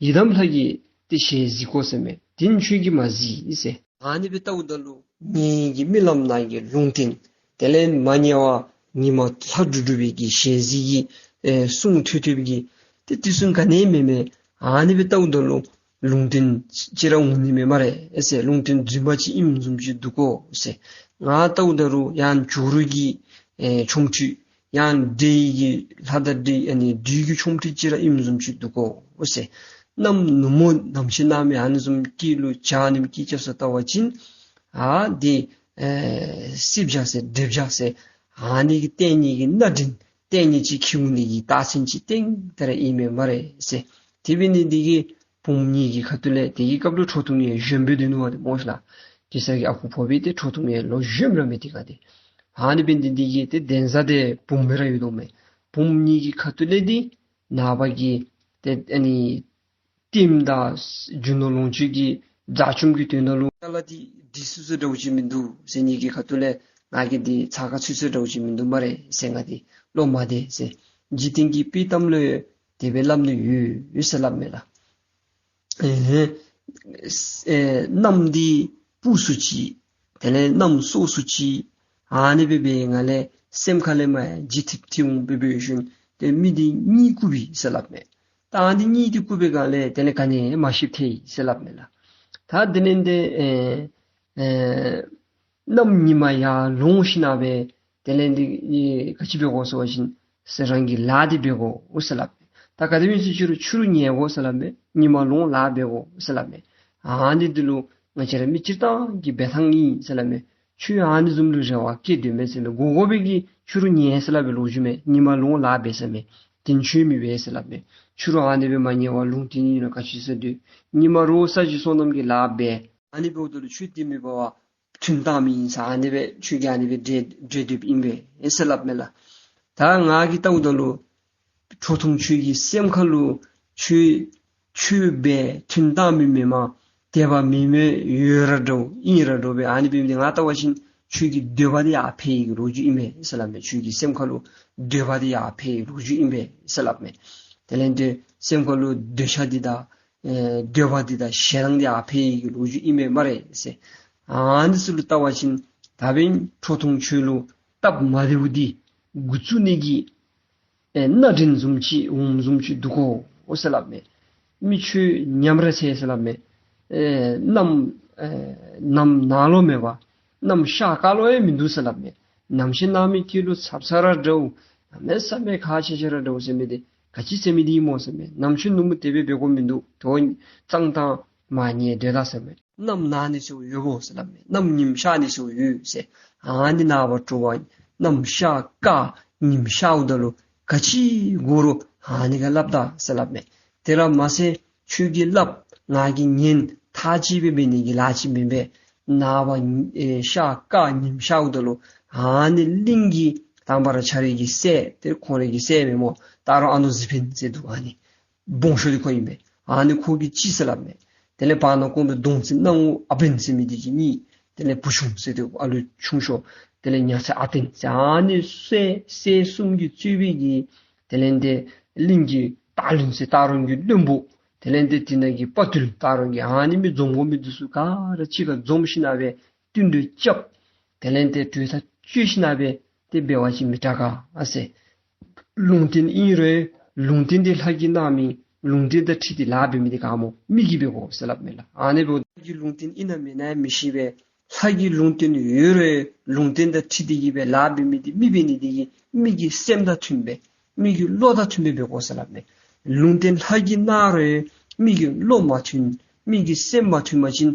ཡི་དམ་ལྷ་གི་ཏེ་ཞལ་གཟིགས་དགོ་ཟེར་མས། དེ་ནི་ཁྱོད་ཀྱིས་མ་གཟིགས་ཟེར། ཨ་ནི་སྦེ་བལྟཝ་ད་ལུ་ངེ་གི་རྨི་ལམ་ནང་གི་ལུང་བསྟན་དེ་ལས་མ་ཉལ་བར་ཉིན་མ་ལྷ་སྒྲུབ་སྒྲུབ་པའི་གི་ཞལ་གཟིགས་ཀྱི་ཨེ་གསུང་ཐོས་ཐོས་པའི་གི་ཏེ་དེ་ཚུ་ག་ནི་མེད་མས། ཨ་ནི་སྦེ་བལྟཝ་ད་ལུ་ལུང་བསྟན་ཅིག་ར་འོང་ནི་མས་སྨ་རེ་ཟེར། ལུང་བསྟན་རྫུན་མ་ཅིག་ཨིནམ་བཟུམ་ཅིག་འདུག་གོ་ཟེར། ང་བལྟཝ་ད་ལུ་ཡང་ཇོ་རུ་གི་ཨེ་ཆོ་འཕྲུལ་ཡང་འདྲེ་གི་ལྷ་དང་འདྲེ་ཨ་ནི་བདུད་ཀྱི་ཆོ་འཕྲུལ་ཅིག་ར་ཨིནམ་བཟུམ་ཅིག་འདུག་གོ་ཟེར། གནམ་ནུབ་མོ་ནམ་ཕྱེད་ནམ་ཨ་ནི་བཟུམ་སྐད་ལུ་བྱ་ཨ་ནི་སྐད་རྐྱབ་ས་བལྟ་བ་ཅིན་ཨ་འདི་ཨེ་སྲིབ་བྱ་ཟེར་འདྲེ་བྱ་ཟེར་ཨ་ནི་གི་ལྟས་ངན་གྱི་སྣ་འདྲེན་ལྟས་ངན་ཅིག་འཁྱིད་འོང་ནི་གི་རྟགས་མཚན་ཅིག་ཏན་ཏན་ར་ཨིན་མས་སྨ་རེ་ཟེར། དེ་འབད་ནི་འདི་གིས་བུམོ་གཉིས་ཀྱི་ཁ་ཐུག་ལས་དེ་གི་སྐབས་ལུ་ཁྲོ་ཐུང་ཡང་གཞོནམ་སྦེ་སྡོད་ནུག་པ་ཏེ་སྨོ་ཤ་ལགས། གེ་སར་གྱི་ཨ་ཁུ་འཕོ་བའི་ཏེ་ཁྲོ་ཐུང་ཡང་ལོ་གཞོནམ་ར་མས་དེ་ཁར་ཏེ། ཨ་ནི་འབད་ནི་འདི་གིས་ཏེ་གདན་ས་འདི་བུམོ་སྦེ་ར་ཡོད་དོ་མས། བུམོ་གཉིས་ཀྱི་ཁ་ཐུག་ལས་འདི་ནངས་པ་གི་ཏེ་ཨ་ནི་ལྟདམོ་དང་རྒྱུ་ནོར་ལོངས་སྤྱོད་ཀྱི་དགྲ་བཅོམ་གྱི་དོན་དག་ལུ་ཅ་ལ་འདི་འདི་སོ་སོ་འདྲཝ་ཅིག་མིན་འདུག་ཟེར། ངེ་གི་ཁ་ཐུག་ལས་ང་གིས་འདི་ཚ་ཁ་ཚུད་སོ་འདྲཝ་ཅིག་མིན་འདུག་སྨ་རེ་ཟེར། ང་འདི་བློ་མ་བདེ་ཟེར། འཇིག་རྟེན་གྱི་དཔྱེ་གཏམ་ལུ་དེ་སྦེ་སླབ་ནི་ཡོད་ཡོད་ཟེར་སླབ་མས་ལགས། ཨེ་ཨེ་མནའམ་འདི་སྤུ་སུ་ཅིག་དེ་ལས་མནའམ་སྲོག་སུ་ཅིག་ཨ་ནི་སྦེ་འབད་ང་ལས་སེམས་ཁ་ལས་མར་ཡང་འཇིགས་ཐིབ་ཐིབ་འོང་སྦེ་འབད་ཞིནམ་ཏེ་མི་འདི་གཉིད་ཁུག་པས་ཟེར་སླབ་མས། ད་ཨ་ནི་གཉིད་འདི་ཁུག་པའི་སྒང་ལས་དེ་ལས་ག་ནི་ཡང་མ་ཤེསཔ་ཐལ་ཡི་ཟེར་སླབ་མས་ལགས། ད་དེ་ལས་འདི་ཨེ་ཨེ་མནའམ་ཉིན་མ་ཡར་ལོང་ཞིན་ན་སྦེ་དེ་ལས་འདི་ཨེ་ག་ཅི་འབད་དགོ་ཟེར་བ་ཅིན་ཟེར་རང་གི་ལཱ་འདི་འབད་དགོ་ཟེར་སླབ་མས། ད་ག་དེ་སྦེ་ཟེར་ཅི་རུང་ཕྱི་རུ་ཉལ་དགོ་ཟེར་སླབ་མས། ཉིན་མ་ལོང་ལཱ་འབད་དགོ་ཟེར་སླབ་མས། ཨ་ནི་འདི་ལུ་ང་བཅས་ར་མི་སྤྱིར་བཏང་གི་འབད་ཐངས་ཨིན་ཟེར་སླབ་མས། ཁྱོད་ཨ་ནི་བཟུམ་ལུ་རེ་བ་བསྐྱེད་སྡོད་མི་ཟེར་མས། དགོ་དགོ་པའི་གི་ཕྱི་རུ་ཉལ་ཟེར་སླབ་པའི་ལོ་རྒྱུས་མེད། ཉིན་མ་ལོང་ལཱ་འབད་ཟེར་མས། དེ་ནི་ཁྱོད་མི་འབད་ཟེར་སླབ་མས། ཕྱི་རུ་ཨ་ནི་སྦེ་མ་ཉལ་བར་ལུང་བསྟན་ཨིན་ན་ག་ཅི་ཟེར་སྡོད། ཉིན་མ་རོགས་ས་གཞི་སོ་ནམ་གྱི་ལཱ་འབད། ཨ་ནི་འབདཝ་ད་ལུ་ཁྱོད་དེ་མི་འབད་བར་ ཐོན་བཏང་མི་ཨིན་ཟེར། ཨ་ནི་སྦེ་ཁྱོད་ཀྱིས་ཨ་ནི་སྦེ་འདྲེ་འདྲེ་སྡོདཔ་ཨིན་པས་ཟེར་སླབ་མས་ལགས། ད་ང་གིས་བལྟཝ་ད་ལུ་ཁྲོ་ཐུང་ཁྱོད་ཀྱི་སེམས་ཁ་ལུ་ཁྱོད་ཁྱོད་སྦེ་ཐོན་བཏང་མི་མེན་མས། དད་པ་མེད་མི་ཡོད་ར་འདྲཝ་ཨིན་ར་འདྲཝ་སྦེ། ཨ་ནི་འབད་མི་འདི་ང་བལྟ་བ་ཅིན་ཁྱོད་ཀྱི་འདོད་པ་འདི་ཡར་འཕེལ་ནི་གི་ལོ་རྒྱུས་ཨིན་མས་ཟེར་སླབ་མས། ཁྱོད་ཀྱི་སེམས་ཁ་ལུ་འདོད་པ་འདི་ཡར་འཕེལ་ནི་གི་ལོ་རྒྱུས་ཨིན་པས་ཟེར་སླབ་མས། དེ་ལས་འདི་སེམས་ཁ་ལུ་འདོད་ཆགས་འདི་དང་ཨེ་འདོད་པ་འདི་དང་ཞེ་སྡང་འདི་ཡར་འཕེལ་ནི་གི་ལོ་རྒྱུས་ཨིན་མས་སྨ་རེ་ཟེར། ཨ་ནི་ཚུ་ལུ་བལྟ་བ་ཅིན་ད་འབདན་ཁྲོ་ཐུང་ཁྱོད་ལུ་སྟབས་མ་བདེཝ་འདི་འགོ་བཙུགས་ནི་གི་ཨེ་སྣ་འདྲེན་བཟུམ་ཅིག་འོངམ་བཟུམ་ཅིག་འདུག་གོ་ཟེར་སླབ་མས། མི་ཁྱོད་ཉམས་ར་ཆེ་ཟེར་སླབ་མས། ཨེ་གནམ་ཨེ་གནམ་ནཱ་ལུ་མེད་པར་གནམ་ཤར་ཁ་ལུ་ཡང་མིན་འདུག་ཟེར་སླབ་མས། གནམ་ཤར་ནང་མི་ཁྱོད་ལུ་ཚབ་ཚ་ར་འདྲཝ། གནམ་མེད་ས་མེད་ཁག་ཆེ་ཆེ་ར་འདྲཝ་ཟེར་མི་འདི་ག་ཅི་ཟེར་མི་འདི་སྨོ་ཟེར་མས། གནམ་ཤར་ནུབ་མོ་དེ་སྦེ་འབད་དགོཔ་མིན་འདུག། དོ་གཙང་དང་མར་ཉལ་སྡོད་ད་ཟེར་མས། གནམ་ནཱ་ནི་ཟེར་ཡོདཔ་ཟེར་སླབ་མས། གནམ་ཉིམ་ཤར་ནི་ཟེར་ཡོད་ཟེར། ཨ་ནི་ནངས་པ་དྲོ་པ་གནམ་ཤར་དཀར་ཉིམ་ཤརཝ་ད་ལུ་ག་ཅི་དགོ་རུང་ཨ་ནི་ཁར་སླབ་ད་ཟེར་སླབ་མས། དེ་ར་མ་ཚད་ཁྱོད་ཀྱིས་སླབ་ང་གིས་ཉན་ཐག་བཅད་སྦེ་འབད་ནི་གི་ལཱ་ཅིག་མེན་པས། ནངས་པ་ཨེ་ཤར་དཀར་ཉིམ་ཤརཝ་ད་ལུ་ཨ་ནི་གླིང་གི་དང་པ་ར་ཁྱོད་རའི་གི་སྲས་དེ་ཁོང་རའི་གི་སྲས་མེན་སྨོ། སྟག་རོང་ཨ་ནུ་གཟིག་འཕེན་ཟེར་འདུག། ཨ་ནི་སྦོམ་ཤོས་འདི་ཁོ་ཨིན་པས། ཨ་ནི་ཁོ་གིས་གཅིག་ཟེར་སླབ་མས། དེ་ལས་བར་ན་ཁོང་གི་གདོང་ཅན་སྣང་ངུ་ཨ་འབེན་ཟེར་མི་འདི་གིས་གཉིས། དེ་ལས་བུ་ཆུང་ཟེར་དེ་ཨ་ལུ་ཆུང་ཤོས། དེ་ལས་ཉ་ཚ་ཨ་བརྟན་ཟེར། ཨ་ནི་སྲས་སྲས་གསུམ་གྱིས་གཙོས་པའི་གི་དེ་ལས་འདི་གླིང་གི་སྟག་བློན་ཟེར་སྟག་རོང་གི་བློན་པོ། དེ་ལས་འདི་དེ་ནང་གི་དཔའ་བརྟུལ་སྟག་རོང་གི་ཨ་ནི་མི་འཛོམས་དགོ་མི་འདི་ཚུ་ག་ར་གཅིག་ཁར་འཛོམས་ཞིན་ན་སྦེ་བསྟུན་གྲོས་རྐྱབ། དེ་ལས་འདི་གྲོས་ཐག་བཅད་ཞིན་ན་སྦེ་དེ་འབད་བ་ཅིན་མི་དྲག་ག་ཟེར། ལུང་བསྟན་ཨིན་རུང་ལུང་བསྟན་འདི་ལྷ་གིས་གནང་མི་ལུང་བསྟན་དང་འཁྲིལ་ཏེ་ལཱ་འབད་མི་འདི་ག་སྨོ། མི་གིས་འབད་དགོ་ཟེར་སླབ་མས་ལགས། ཨ་ནི་འབདཝ་ད་ལྷ་གི་ལུང་བསྟན་ཨིན་ན་མེན་ན་མི་ཤེས་པས། ལྷ་གི་ལུང་བསྟན་ཡོད་རུང་ལུང་བསྟན་དང་འཁྲིལ་ཏེ་གིས་སྦེ་ལཱ་འབད་མི་འདི་མི་འབད་ནི་འདི་གིས་མི་གི་སེམས་དང་མཐུན་སྦེ་མི་གི་བློ་དང་མཐུན་སྦེ་འབད་དགོ་ཟེར་སླབ་མས། ལུང་བསྟན་ལྷ་གིས་གནང་རུང་མི་གི་བློ་མ་མཐུན་མི་གི་སེམས་མ་མཐུན་པ་ཅིན་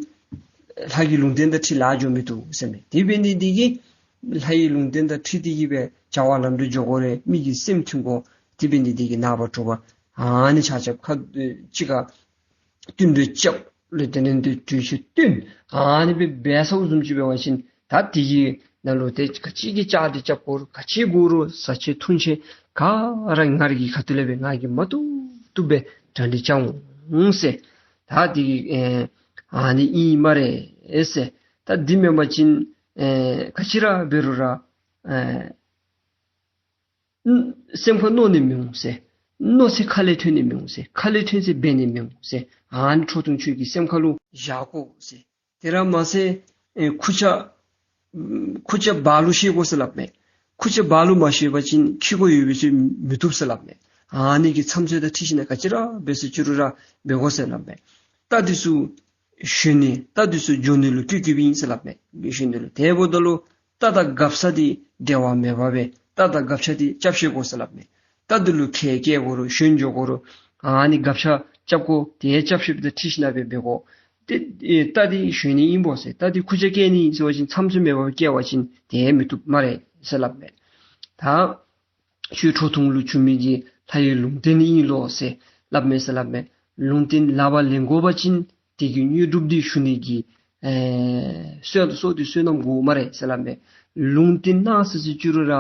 ལྷ་གི་ལུང་བསྟན་དང་འཁྲིལ་ལཱ་འགྱོ་མི་བཏུབ་ཟེར་མས། དེ་འབད་ནི་འདི་གིས་ལྷ་ཡི་ལུང་བསྟན་དང་འཁྲིལ་ཏེ་གིས་སྦེ་བྱ་བ་ལམ་འགྲོ་འགྱོ་དགོ་རུང་མི་གི་སེམས་མཐུན་དགོ། དེ་འབད་ནི་འདི་གིས་ནངས་པ་དྲོ་པ་ཨ་ནི་ཆ་ཁྱབ་ཁ་གཅིག་ཁར་བསྟུན་གྲོས་རྐྱབ། ལས་དེ་ལས་འདི་གྲོས་ཆོད་བསྟུན། ཨ་ནི་སྦེ་འབད་ཚརཝ་བཟུམ་ཅིག་འབད་བ་ཅིན་ད་དེ་གི་ནང་ལུ་ཏེ་ག་ཅི་གི་བཅའ་སྒྲིག་རྐྱབ་དགོ་རུང་ག་ཅི་དགོ་རུང་བཟའ་ཆས་འཐུང་ཆས་ག་ར་ང་རའི་གི་ཁ་ཐུག་ལས་སྦེ་ང་གིས་མ་བཏུབ་བཏུབ་སྦེ་གྲ་སྒྲིག་རྐྱབ་འོང་ཟེར། ད་དེ་གི་ཨེ་ཨ་ནི་ཨིན་སྨ་རེ་ཟེར། ད་འདི་མེན་པ་ཅིན་ཨེ་ག་ཅི་ར་འབད་རུང་ར་ཨེ་སེམས་ཁར་མནོ་ནི་མི་འོང་ཟེར། མནོ་ཚེ་ཁ་ལས་ཐོན་ནི་མི་འོང་ཟེར། ཁ་ལས་ཐོན་ཚེ་འབད་ནི་མི་འོང་ཟེར། ཨ་ནི་ཁྲོ་ཐུང་ཁྱོད་ཀྱི་སེམས་ཁ་ལུ་བཞག་དགོ་ཟེར། དེ་ར་མ་ཚད་ཨེ་ཁུར་ཆ་ཁུར་ཆ་བག་ལུ་བཤེད་དགོ་ཟེར་སླབ་མས། ཁུར་ཆ་བག་ལུ་མ་བཤེད་པ་ཅིན་ཁྱི་གོ་ཡོད་པའི་ཚུལ་མི་བཏུབ་ཟེར་སླབ་མས། ཨ་ནི་གི་མཚམས་ཚོད་དང་འཁྲིལ་ཞིན་ན་ག་ཅི་ར་འབད་ཟེར་བཅུག་རུང་ར་འབད་དགོ་ཟེར་སླབ་མས། རྟ་འདི་ཚུ་ཞོན་ནི་རྟ་འདི་ཚུ་འགྱོ་ནི་ལུ་བཀོད་བཀོདཔ་ཨིན་ཟེར་སླབ་མས། ཞོན་ནི་ལུ། དེ་འབདཝ་ད་ལུ་རྟ་དང་སྒ་ཆས་འདི་འབྲལ་བ་མེད་པར་སྦེ་རྟ་དང་སྒ་ཆས་འདི་རྐྱབ་བཤེད་དགོ་ཟེར་སླབ་མས། རྟ་འདི་ལུ་ཁལ་བཀལ་དགོ་རུང་ཞོན་འགྱོ་དགོ་རུང་ཨ་ནི་སྒ་ཆས་རྐྱབ་དགོ། དེ་རྐྱབ་བཤེད་དང་འཁྲིལ་ཞིན་ན་སྦེ་འབད་དགོ། ཏེ་ཨེ་རྟ་འདི་ཞོན་ནི་ཨིན་པས་ཟེར། རྟ་འདི་ཁུར་ཆ་བཀལ་ནི་ཨིན་ཟེར་བ་ཅིན་མཚམས་ཚོད་མེད་པར་བཀལ་བ་ཅིན་དེ་མི་བཏུབ་སྨ་རེ་ཟེར་སླབ་མས། ད་ཁྱོད་ཁྲོ་ཐུང་ལུ་བྱུང་མི་གི་ལྷ་ཡི་ལུང་བསྟན་ཨིན་ལོ་ཟེར་སླབ་མས་ཟེར་སླབ་མས། ལུང་བསྟན་ལག་པར་ལེན་དགོ་པ་ཅིན་དེ་གི་དངོས་གྲུབ་འདི་ཞུ་ནི་གི་ཨེ་བསོད་བསོད་བདེ་བསོད་ནམས་དགོ་སྨ་རེ་ཟེར་སླབ་མས། ལུང་བསྟན་གནང་ཟེར་ཟེར་བཅུག་རུང་ར་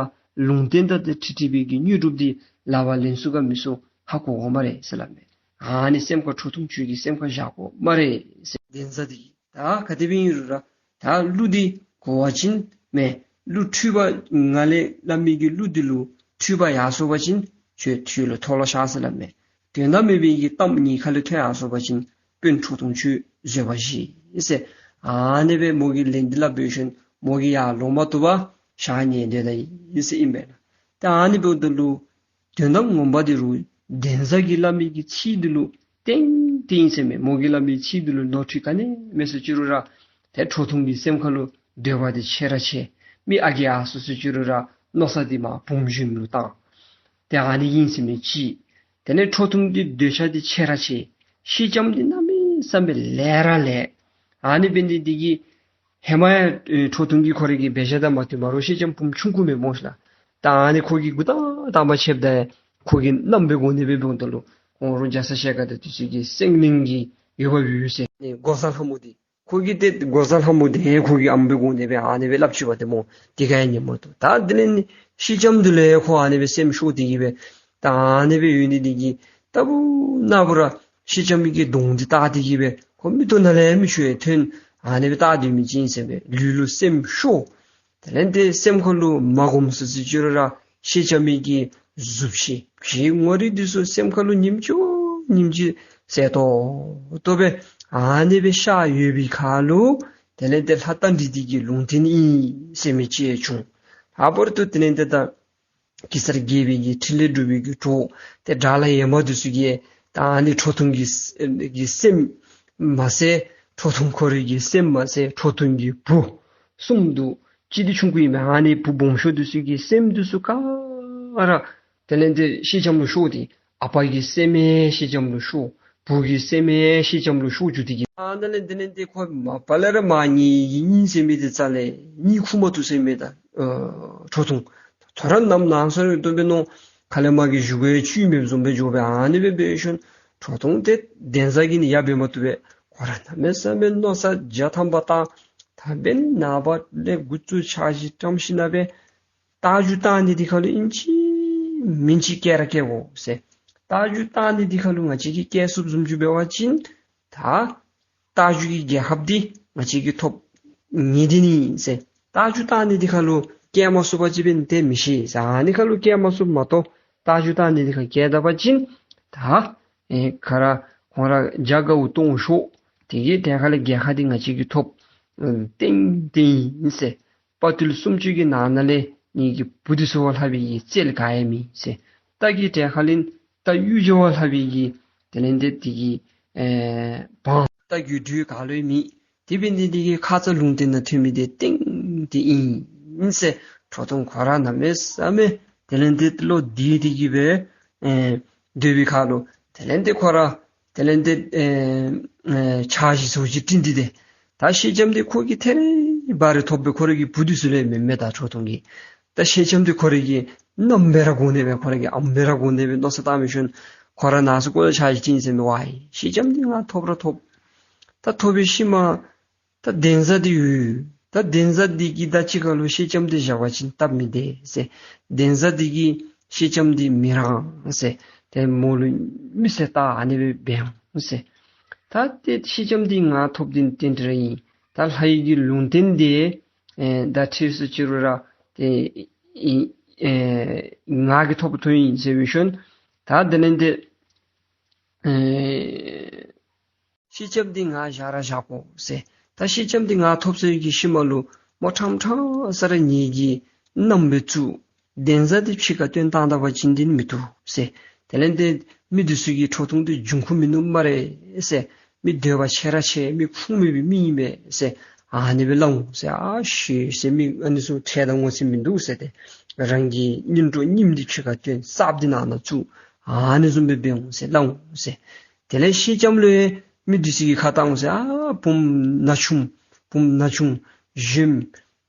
ལུང་བསྟན་དང་དེ་འཁྲིལ་འཁྲིལ་བའི་གི་དངོས་གྲུབ་འདི་ལག་པར་ལེན་ཚུགས་ག་མི་ཚུགས་ཧ་གོ་དགོ་སྨ་རེ་ཟེར་སླབ་མས། ཨ་ནི་སེམས་ཁར་ཁྲོ་ཐུང་ཁྱོད་ཀྱི་སེམས་ཁར་བཞག་དགོ་སྨ་རེ་ཟེར། འདན་བཟའ་འདི་གིས་ད་ག་དེ་སྦེ་ཨིན་རུང་ར་ད་གླུ་འདི་གོ་བ་ཅིན་མེན་གླུ་འཁྲུལ་པ་ང་ལས་སླབ་མི་གི་གླུ་འདི་ལུ་འཁྲུལ་པ་ཡར་སོང་པ་ཅིན་ཁྱོད་ཁྱོད་ལུ་མཐོལ་ལོ་བཤགས་ཟེར་སླབ་མས། དོན་དག་མེད་པའི་གི་གཏམ་ངེའི་ཁ་ལས་ཐོན་ཡར་སོང་པ་ཅིན་དཔོན་ཁྲོ་ཐུང་ཁྱོད་བཟོད་པ་བཞེས་ཟེར། ཨ་ནི་སྦེ་མོ་གིས་ལན་འདི་སླབ་འབད་ཞིནམ་མོ་གིས་ཡར་ལོང་མ་བཏུབ་པར་བཞག་ནི་དེ་ད་ཨིན་ཟེར་ཨིན་པས་ལགས། ད་ཨ་ནི་འབདཝ་ད་ལུ་དོན་དག་ངོ་མ་འདི་རུང་འདན་བཟའ་གིས་སླབ་མི་གི་ཚིག་འདི་ལུ་ཏན་ཏན་ཨིན་ཟེར་མས། མོ་གིས་སླབ་མི་ཚིག་འདི་ལུ་ནོར་འཁྲུལ་ག་ནི་མེད་ཟེར་བཅུག་རུང་ར་ཏེ་ཁྲོ་ཐུང་གི་སེམས་ཁ་ལུ་འདོད་པ་འདི་ཆེ་ར་ཆེ། མི་ཨ་རྒས་ཨ་སོ་ཟེར་བཅུག་རུང་ར་མནོ་ས་འདི་མར་བུམོ་གཞོནམ་ལུ་བཏང་། ཏེ་ཨ་ནི་ཨིན་ཟེར་མས་གཅིག། དེ་ལས་ཁྲོ་ཐུང་གི་འདོད་ཆགས་འདི་ཆེ་ར་ཆེ། ཤེལ་ལྕམ་འདི་གནམ་མེད་ས་མེད་ལེགས་ར་ལེགས། ཨ་ནི་འབད་ནི་འདི་གིས་ཧེ་མ་ཡང་ཨེ་ཁྲོ་ཐུང་གིས་ཁོ་རའི་གི་འབད་བཞག་དང་མ་མཐུན་མ་རུང་ཤེལ་ལྕམ་བུམོ་ཆུང་ཀུ་མས་སྨོ་ཤ་ལགས། ད་ཨ་ནི་ཁོ་གིས་འགོ་དང་དང་པ་ཆེཝ་ད་ཡང་ཁོ་གིས་མནའམ་སྦེ་དགོ་ནི་སྦེ་འབདཝ་ད་ལུ་ཁོང་ར་རྒྱ་ཚ་ཞལ་དཀར་དང་དེ་ཚུ་གི་སེང་བློན་གྱི་འོས་འབབ་ཡོད་ཟེར་ནི་འགོག་བཟའ་ལྷ་མོ་འདི་ ཁོ་གིས་ཏེ་འགོག་བཟའ་ལྷ་མོ་དེ་ཁོ་གི་ཨམ་སྦེ་དགོ་ནི་སྦེ་ཨ་ནི་སྦེ་སླབ་ཅི་པ་ཏེ་སྨོ། དེ་ག་ཡང་ཉན་མ་བཏུབ། ད་དེ་ལས་ནི་ཤེས་ལྕམ་འདི་ལུ་ཡང་ཁོ་ཨ་ནི་སྦེ་སེམས་ཤོར་ཏེ་གི་སྦེ་ད་ཨ་ནི་སྦེ་ཡོད་ནི་དེ་གིས་ལྟ་བུ་ན་བུ་ར་ཤེས་ལྕམ་གྱི་གདོང་འདི་བལྟ་སྟེ་གི་སྦེ་ཁོ་མིག་ཏོ་ནང་ལས་མིག་ཆུ་ཡང་ཐོན། ཨ་ནི་སྦེ་བལྟ་སྡོད་མི་ཅིག་ཨིན་ཟེར་སྦེ་ལུས་ལུ་སེམས་ཤོར། དེ་ལས་ཏེ་སེམས་ཁ་ལུ་མ་གོམས་སུ་ཅི་ཅི་རུང་ར་ཤེས་ལྕམ་གྱི་གཟུགས་གཞི་ཕྱི་ངོ་རིས་འདི་ཚུ་སེམས་ཁ་ལུ་ཉིནམ་ཅིག་ཉིནམ་ཅིག་གསལ་ཏོག་ཏོ་སྦེ་ཨ་ནི་སྦེ་ཤར་ཡོད་པའི་ཁར་ལུ་དེ་ལས་ཏེ་ལྷ་རྟ་མགྲིན་འདི་གི་ལུང་བསྟན་ཨིན་ཟེར་མི་ཅིག་ཡང་བྱུང་། ལྷག་པར་དུ་དེ་ལས་ཏེ་ད་གེ་སར་རྒྱལ་པོའི་གི་ཕྲིན་ལས་སྒྲུབ་པའི་གི་གྲོགས་ཏེ་དགྲ་ལྷ་ཡེ་མ་འདི་ཚུ་གིས་ད་ཨ་ནི་ཁྲོ་ཐུང་གི་ཨེ་གི་སྲསམོ་མ་ཚད་ཁྲོ་ཐུང་ཁོ་རའི་གི་སྲསམོ་མ་ཚད་ཁྲོ་ཐུང་གི་བུ་གསུམ་འདུག། གཅིག་འདི་ཆུང་ཀུ་ཨིན་མས། ཨ་ནི་བུ་སྦོམ་ཤོས་འདི་ཚུ་གི་སྲསམོ་འདི་ཚུ་ག་ར་དེ་ལས་ཏེ་ཤེས་ལྕམ་ལུ་ཤོར་ཏེ་ཨ་པ་གི་སྲསམོ་ཡང་ཤེས་ལྕམ་ལུ་ཤོར། བུ་གི་སྲསམོ་ཡང་ཤེས་ལྕམ་ལུ་ཤོར་བཅུག་སྟེ་གི་ཨ་ནཱ་ལས་དེ་ལས་ཏེ་ཁོ་མ་པ་ལས་ར་མ་ཉེས་ཡིན་ཟེར་མི་དེ་རྩ་ལས་ཉེས་ཁུངས་མ་ཐུབ་ཟེར་མི་ད་ཨ་ཁྲོ་ཐུང་ཐོ་རངས་ནམ་ནང་སོང་ཡོད་དོ་སྦེ་མནོ། ཁ་ལས་མར་གྱི་བཞུགས་སྒོ་ཡང་བཅུད་མེདཔ་བཟུམ་སྦེ་འགྱོ་སྦེ་ཨ་ནི་སྦེ་འབད་ཞིནམ་ཁྲོ་ཐུང་དེ་གདན་ས་གི་ནི་ཡར་འབད་མ་བཏུབ་པས། ཁོ་ར་གནམ་མེད་ས་མེད་མནོ་བསམ་བརྒྱ་ཐམ་པ་བཏང་། ད་འབདན་ནངས་པ་ལས་འགོ་བཙུགས་འཆར་གཞི་བཀྲམ་ཞིནམ་སྦེ་རྟ་རྒྱུག་བཏང་ནི་འདི་ཁ་ལུ་ཨིན་ཅི་མིན་ཅི་སྐད་ར་སྐྱེལ་དགོ་ཟེར། རྟ་རྒྱུག་བཏང་ནི་འདི་ཁ་ལུ་ང་བཅས་ཀྱིས་སྐྱེལ་ཚུགསཔ་བཟུམ་ཅིག་འབད་བ་ཅིན་ད་རྟ་རྒྱུག་གི་རྒྱལ་ཁ་འདི་ང་བཅས་ཀྱིས་ཐོབ་ནི་འདི་ནི་ཟེར། རྟ་རྒྱུག་བཏང་ནི་འདི་ཁ་ལུ་སྐྱེལ་མ་ཚུགས་པ་ཅིན་འབདན་ཏེ་མི་ཤེས་ཟེར། ཨ་ནི་ཁ་ལུ་སྐྱེལ་མ་ཚུགསཔ་མ་གཏོགས་རྟ་རྒྱུག་བཏང་ནི་འདི་ཁར་སྐྱེལ་ད་པ་ཅིན་ད་ཨེ་ག་ར་ཁོང་ར་རྒྱ་དགའཝ་གཏོང་ཤོག། དེ་གི་ཐད་ཁ་ལས་རྒྱལ་ཁ་འདི་ང་བཅས་ཀྱིས་ཐོབ་ཨེ་ཏན་ཏན་ཨིན་ཟེར། དཔའ་བརྟུལ་སུམ་ཅུ་གི་ནང་ན་ལས་ངེ་གི་བུ་འདི་ཚུ་བ་ལྷག་པའི་གི་རྩལ་ག་ཡང་མེད་ཟེར། རྟ་གི་གྲས་ཁ་ལས་རྟ་གཡུ་བྱུ་བ་ལྷག་པའི་གི་དེ་ལས་ཏེ་དེ་གི་ཨེ་བང་རྟ་གི་འགྲོས་ག་ལུ་ཡང་མེད། དེ་འབད་ནི་འདི་གིས་ཁ་ཙ་ལུང་བསྟན་ནང་ཐོན་མི་དེ་ཏན་ཏན་ཨིན་ཟེར། ཁྲོ་ཐུང་ཁོ་ར་གནམ་མེད་ས་མེད་དེ་ལས་ཏེ་བློ་བདེ་སྟེ་གི་སྦེ་ཨེ་སྡོད་པའི་ཁར་ལུ་དེ་ལས་ཏེ་ཁོ་ར་དེ་ལས་ཏེ་ཨེ་ཨེ་འཆར་གཞི་ཚུ་ཅིག་བཏིང་སྟེ་ཏེ་ད་ཤེས་ལྕམ་འདི་ཁོ་གིས་ཐད་རི་བ་རི་ཐོབ་པས། ཁོ་རའི་གི་བུ་འདི་ཚུ་ལས་མེན་མས། ད་ཁྲོ་ཐུང་གིས་ད་ཤེས་ལྕམ་འདི་ཁོ་རའི་གི་མནའམ་སྦེ་ར་དགོ་ནི་སྦེ་ཁོ་རའི་གི་ཨམ་སྦེ་ར་དགོ་ནི་སྦེ་མནོ་བསམ་བཏང་མི་ཤུལ་ཁོ་ར་ནང་སུ་ཁོ་ལུ་འཆར་གཞི་བཏིང་ཟེར་མི་ཝའི་ཤེས་ལྕམ་འདི་ང་ཐོབ་ར་ཐོབ། ད་ཐོབ་པའི་ཤུལ་མ་ད་གདན་ས་འདི་ཡོད། ད་གདན་ས་འདི་གི་ད་ཅི་ཁ་ལུ་ཤེས་ལྕམ་འདི་བཞག་པ་ཅིན་སྟབས་མི་བདེ་ཟེར། གདན་ས་འདི་གིས་ཤེས་ལྕམ་འདི་མི་རང་ཟེར། ཏེ་མོ་ལུ་མི་སེར་ལྟ་ཨ་ནི་སྦེ་འབད་འོང་ཟེར། ད་ཏེ་ཤེས་ལྕམ་འདི་ང་ཐོབ་དེ་ཏན་ཏན་ར་ཨིན། ད་ལྷ་ཡི་གི་ལུང་བསྟན་འདི་ཨེ་ད་འཁྲིལ་སུ་ཅི་རུང་ར་ཏེ་ཨེ་ཨེ་ང་གིས་ཐོབ་ཐོབ་ཨིན་ཟེར་བའི་ཤུལ་ད་དེ་ལས་ཏེ་ཨེ་ཤེས་ལྕམ་འདི་ང་བཞག་ར་བཞག་དགོ་ཟེར། ད་ཤེས་ལྕམ་འདི་ང་ཐོབ་ཚར་བའི་གི་ཤུལ་མ་ལུ་མོ་ཕྲང་ཕྲང་ས་ར་ངེ་གི་མནའམ་སྦེ་བཙུགས། གདན་ས་འདི་ཕྱི་ཁར་བཏོན་བཏང་ད་པ་ཅིན་འདི་ནི་མི་བཏུབ་ཟེར། དེ་ལས་ཏེ་མི་འདི་ཚུ་གིས་ཁྲོ་ཐུང་འདི་འབྱུང་ཁུངས་མིན་ནུག་སྨ་རེ་ཟེར། མི་འདོད་པ་ཆེ་ར་ཆེ་མི་ཁུངས་མེད་པའི་མི་ཨིན་པས་ཟེར། ཨ་ནི་སྦེ་སླབ་འོང་ཟེར། ཨ་ཤེས་ཟེར། མི་ཨ་ནི་ཚུ་ཁྲེལ་དང་ངོ་ཚ་མིན་འདུག་ཟེར། ཏེ་རང་གི་སྙིང་གྲོགས་རྙིངམ་འདི་ཕྱི་ཁར་བཏོན་གསརཔ་འདི་ནང་ན་བཙུགས། ཨ་ནི་བཟུམ་སྦེ་འབད་འོང་ཟེར་སླབ་འོང་ཟེར། དེ་ལས་ཤེས་ལྕམ་ལུ་ཡང་མི་འདི་ཚུ་གིས་ཁ་བཏང་འོང་ཟེར། ཨ་བུམོ་ན་ཆུང་བུམོ་ན་ཆུང་གཞོནམ་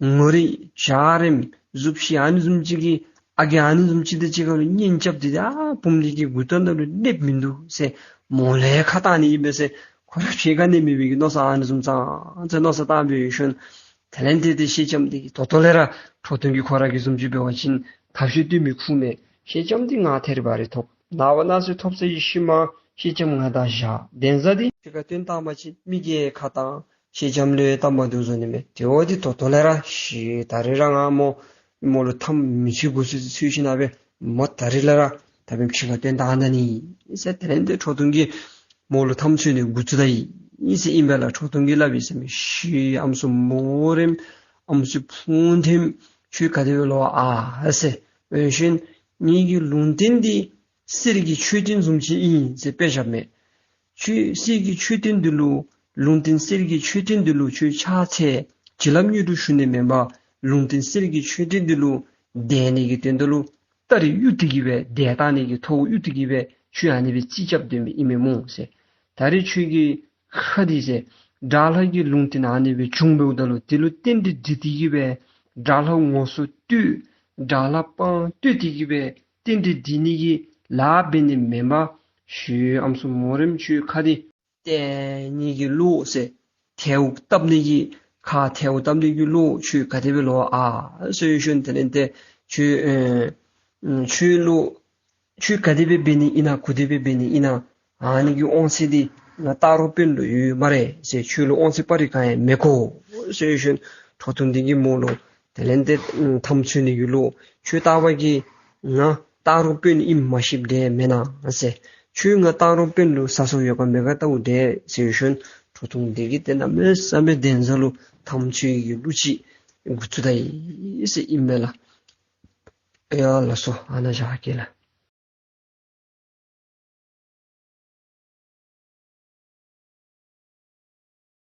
ངོ་རིས་འཇའ་རིསམོ་གཟུགས་གཞི་ཨ་ནི་བཟུམ་ཅིག་གི་ཨ་རྒས་ཨ་ནི་བཟུམ་ཅིག་དང་གཅིག་ཁར་ལུ་གཉེན་རྐྱབ་སྟེ་ཏེ་ཨ་བུམོ་འདི་གི་མགུ་ཏོ་ནང་ལུ་གནསཔ་མིན་འདུག་ཟེར། མོ་ལུ་ཡང་ཁ་བཏང་ནི་ཨིན་པས་ཟེར། ཁོ་ར་ཕྱི་ཁར་གནས་མེད་པའི་གི་མནོ་བསམ་ཨ་ནི་བཟུམ་ཙང་ཙང་མནོ་བསམ་བཏང་བའི་ཤུལ་དེ་ལས་ཏེ་ཏེ་ཤེས་ལྕམ་འདི་གིས་ད་ལྟོ་ལས་ར་ཁྲོ་ཐུང་གིས་ཁོ་ར་གི་བཟུམ་ཅིག་འབད་བ་ཅིན་ཐབས་ཤེས་སྟོན་མི་ཁུངས་མེད། ཤེས་ལྕམ་འདི་ང་ཐད་རི་བ་རི་ཐོབ། ནངས་པ་གནངས་ཚེ་ཐོབ་ཚར་བའི་ཤུལ་མ་ཤེས་ལྕམ་ང་བདའ་བཞག། གདན་ས་འདི་ཕྱི་ཁར་བཏོན་བཏང་པ་ཅིན་མི་གིས་ཁ་བཏང་། ཤེས་ལྕམ་ལུ་ཡང་སྟབས་མ་བདེཝ་བཟོ་ནི་མས། དེ་འབདཝ་ད་ད་ལྟོ་ལས་ར་ཤེས། ད་རིས་ར་ང་མོ་མོ་ལུ་འཐམ་མི་ཚུགས་དགོ་ཚུལ་ཚུལ་ཤེས་ནི་སྦེ་མོ་ད་རིས་ལས་ར་ད་འབདན་ཕྱི་ཁར་བཏོན་བཏང་ད་ནི་ཨིན་ཟེར། དེ་ལས་ཏེ་ཁྲོ་ཐུང་གིས་མོ་ལུ་འཐམ་ཚུགས་ནི་འགོ་བཙུགས་ད་ཡི་ཨིན་ཟེར། ཨིན་པས་ལགས། ཁྲོ་ཐུང་གིས་སླབ་ཡི་ཟེར་མས། ཤེས་ཨམ་སྲུ་མོ་རེངམ་ཨམ་སྲུ་ཕུང་ཐེངམ་ཁྱོད་ག་དེ་སྦེ་ལོ་ཨ་ཟེར། འོན་ཀྱང་ངེ་གི་ལུང་བསྟན་འདི་གསེར་གྱི་མཆོད་རྟེན་བཟུམ་ཅིག་ཨིན་ཟེར་དཔེ་བཞག་མས། ཁྱོད་གསེར་གྱི་མཆོད་རྟེན་འདི་ལུ་ལུང་བསྟན་གསེར་གྱི་མཆོད་རྟེན་འདི་ལུ་ཁྱོད་ཕྱག་འཚལ་བྱིན་རླབས་མྱུར་དུ་ཞུ་ནི་མེན་པར་ལུང་བསྟན་གསེར་གྱི་མཆོད་རྟེན་འདི་ལུ་བརྡལ་ནི་གི་དོན་དག་ལུ་སྟ་རེ་གཡུག་སྟེ་གི་སྦེ་བརྡལ་བཏང་ནི་གི་ཐོག་གཡུག་སྟེ་གི་སྦེ་ཁྱོད་ཨ་ནི་སྦེ་རྩིས་རྐྱབ་སྡོད་མི་ཨིན་མས་སྨོ་ཟེར། ད་རེས་ཁྱོད་ཀྱི་ཁ་འདི་ཟེར་དགྲ་ལྷ་གི་ལུང་བསྟན་ཨ་ནི་སྦེ་བྱུང་འབདཝ་ད་ལུ་དེ་ལུ་རྟེན་འབྲེལ་འགྲིག་སྟེ་གི་སྦེ་དགྲ་ལྷ་ངོ་སོ་བསྟོད་དགྲ་ལྷ་དཔངས་བསྟོད་དེ་གི་སྦེ་རྟེན་འབྲེལ་འགྲིག་ནི་གི་ལཱ་འབད་ནི་མེན་པར་ཤེས་ཨམ་སྲུ་མོ་རེངམ་ཁྱོད་ཁ་འདི་ཏེ་ངེ་གི་བློ་ཟེར། ཐལཝ་བཏབ་ནི་གི་ཁ་ཐལཝ་བཏབ་ནི་གི་བློ་ཁྱོད་ག་དེ་སྦེ་ལོ་ཨ་ཟེར་ཞིནམ་དེ་ལས་ཏེ་ཁྱོད་ཨེ་ཁྱོད་ལུ་ཁྱོད་ག་དེ་སྦེ་འབད་ནི་ཨིན་ན་གུ་དེ་སྦེ་འབད་ནི་ཨིན་ན། ཨ་ནི་གི་དབང་ཚད་འདི་ང་སྟག་རོང་དཔོན་ལུ་ཡོད་སྨ་རེ་ཟེར། ཁྱོད་ལུ་དབང་ཚད་སྤར་རི་ག་ཡང་མེད་གོ་ཟེར་ཞིནམ་ཁྲོ་ཐུང་འདི་གིས་མོ་ལུ་དེ་ལས་ཏེ་ཨམ་དམ་ཚུགས་ནི་གི་བློ། ཁྱོད་ལྟ་བ་གིས་ང་སྟག་རོང་དཔོན་ཨིནམ་མ་ཤེསཔ་འདྲས་མེན་ན་ཟེར། ཁྱོད་ང་སྟག་རོང་དཔོན་ལུ་ཟ་སོ་ཡོད་ག་མེད་ག་ལྟཝ་འདྲས་ཟེར་ཞིནམ་ཁྲོ་ཐུང་འདི་གིས་ཏེ་གནམ་མེད་ས་མེད་དེ་ཚུ་ལུ་དམ་ཚུགས་ཀྱི་གླུ་ཅིག་འགོ་བཙུགས་ད་ཡི་ཟེར་ཨིན་མས་ལགས། ཡ་ལགས་སོ། ཨ་ནཱ་བཞག་གེ་ལགས།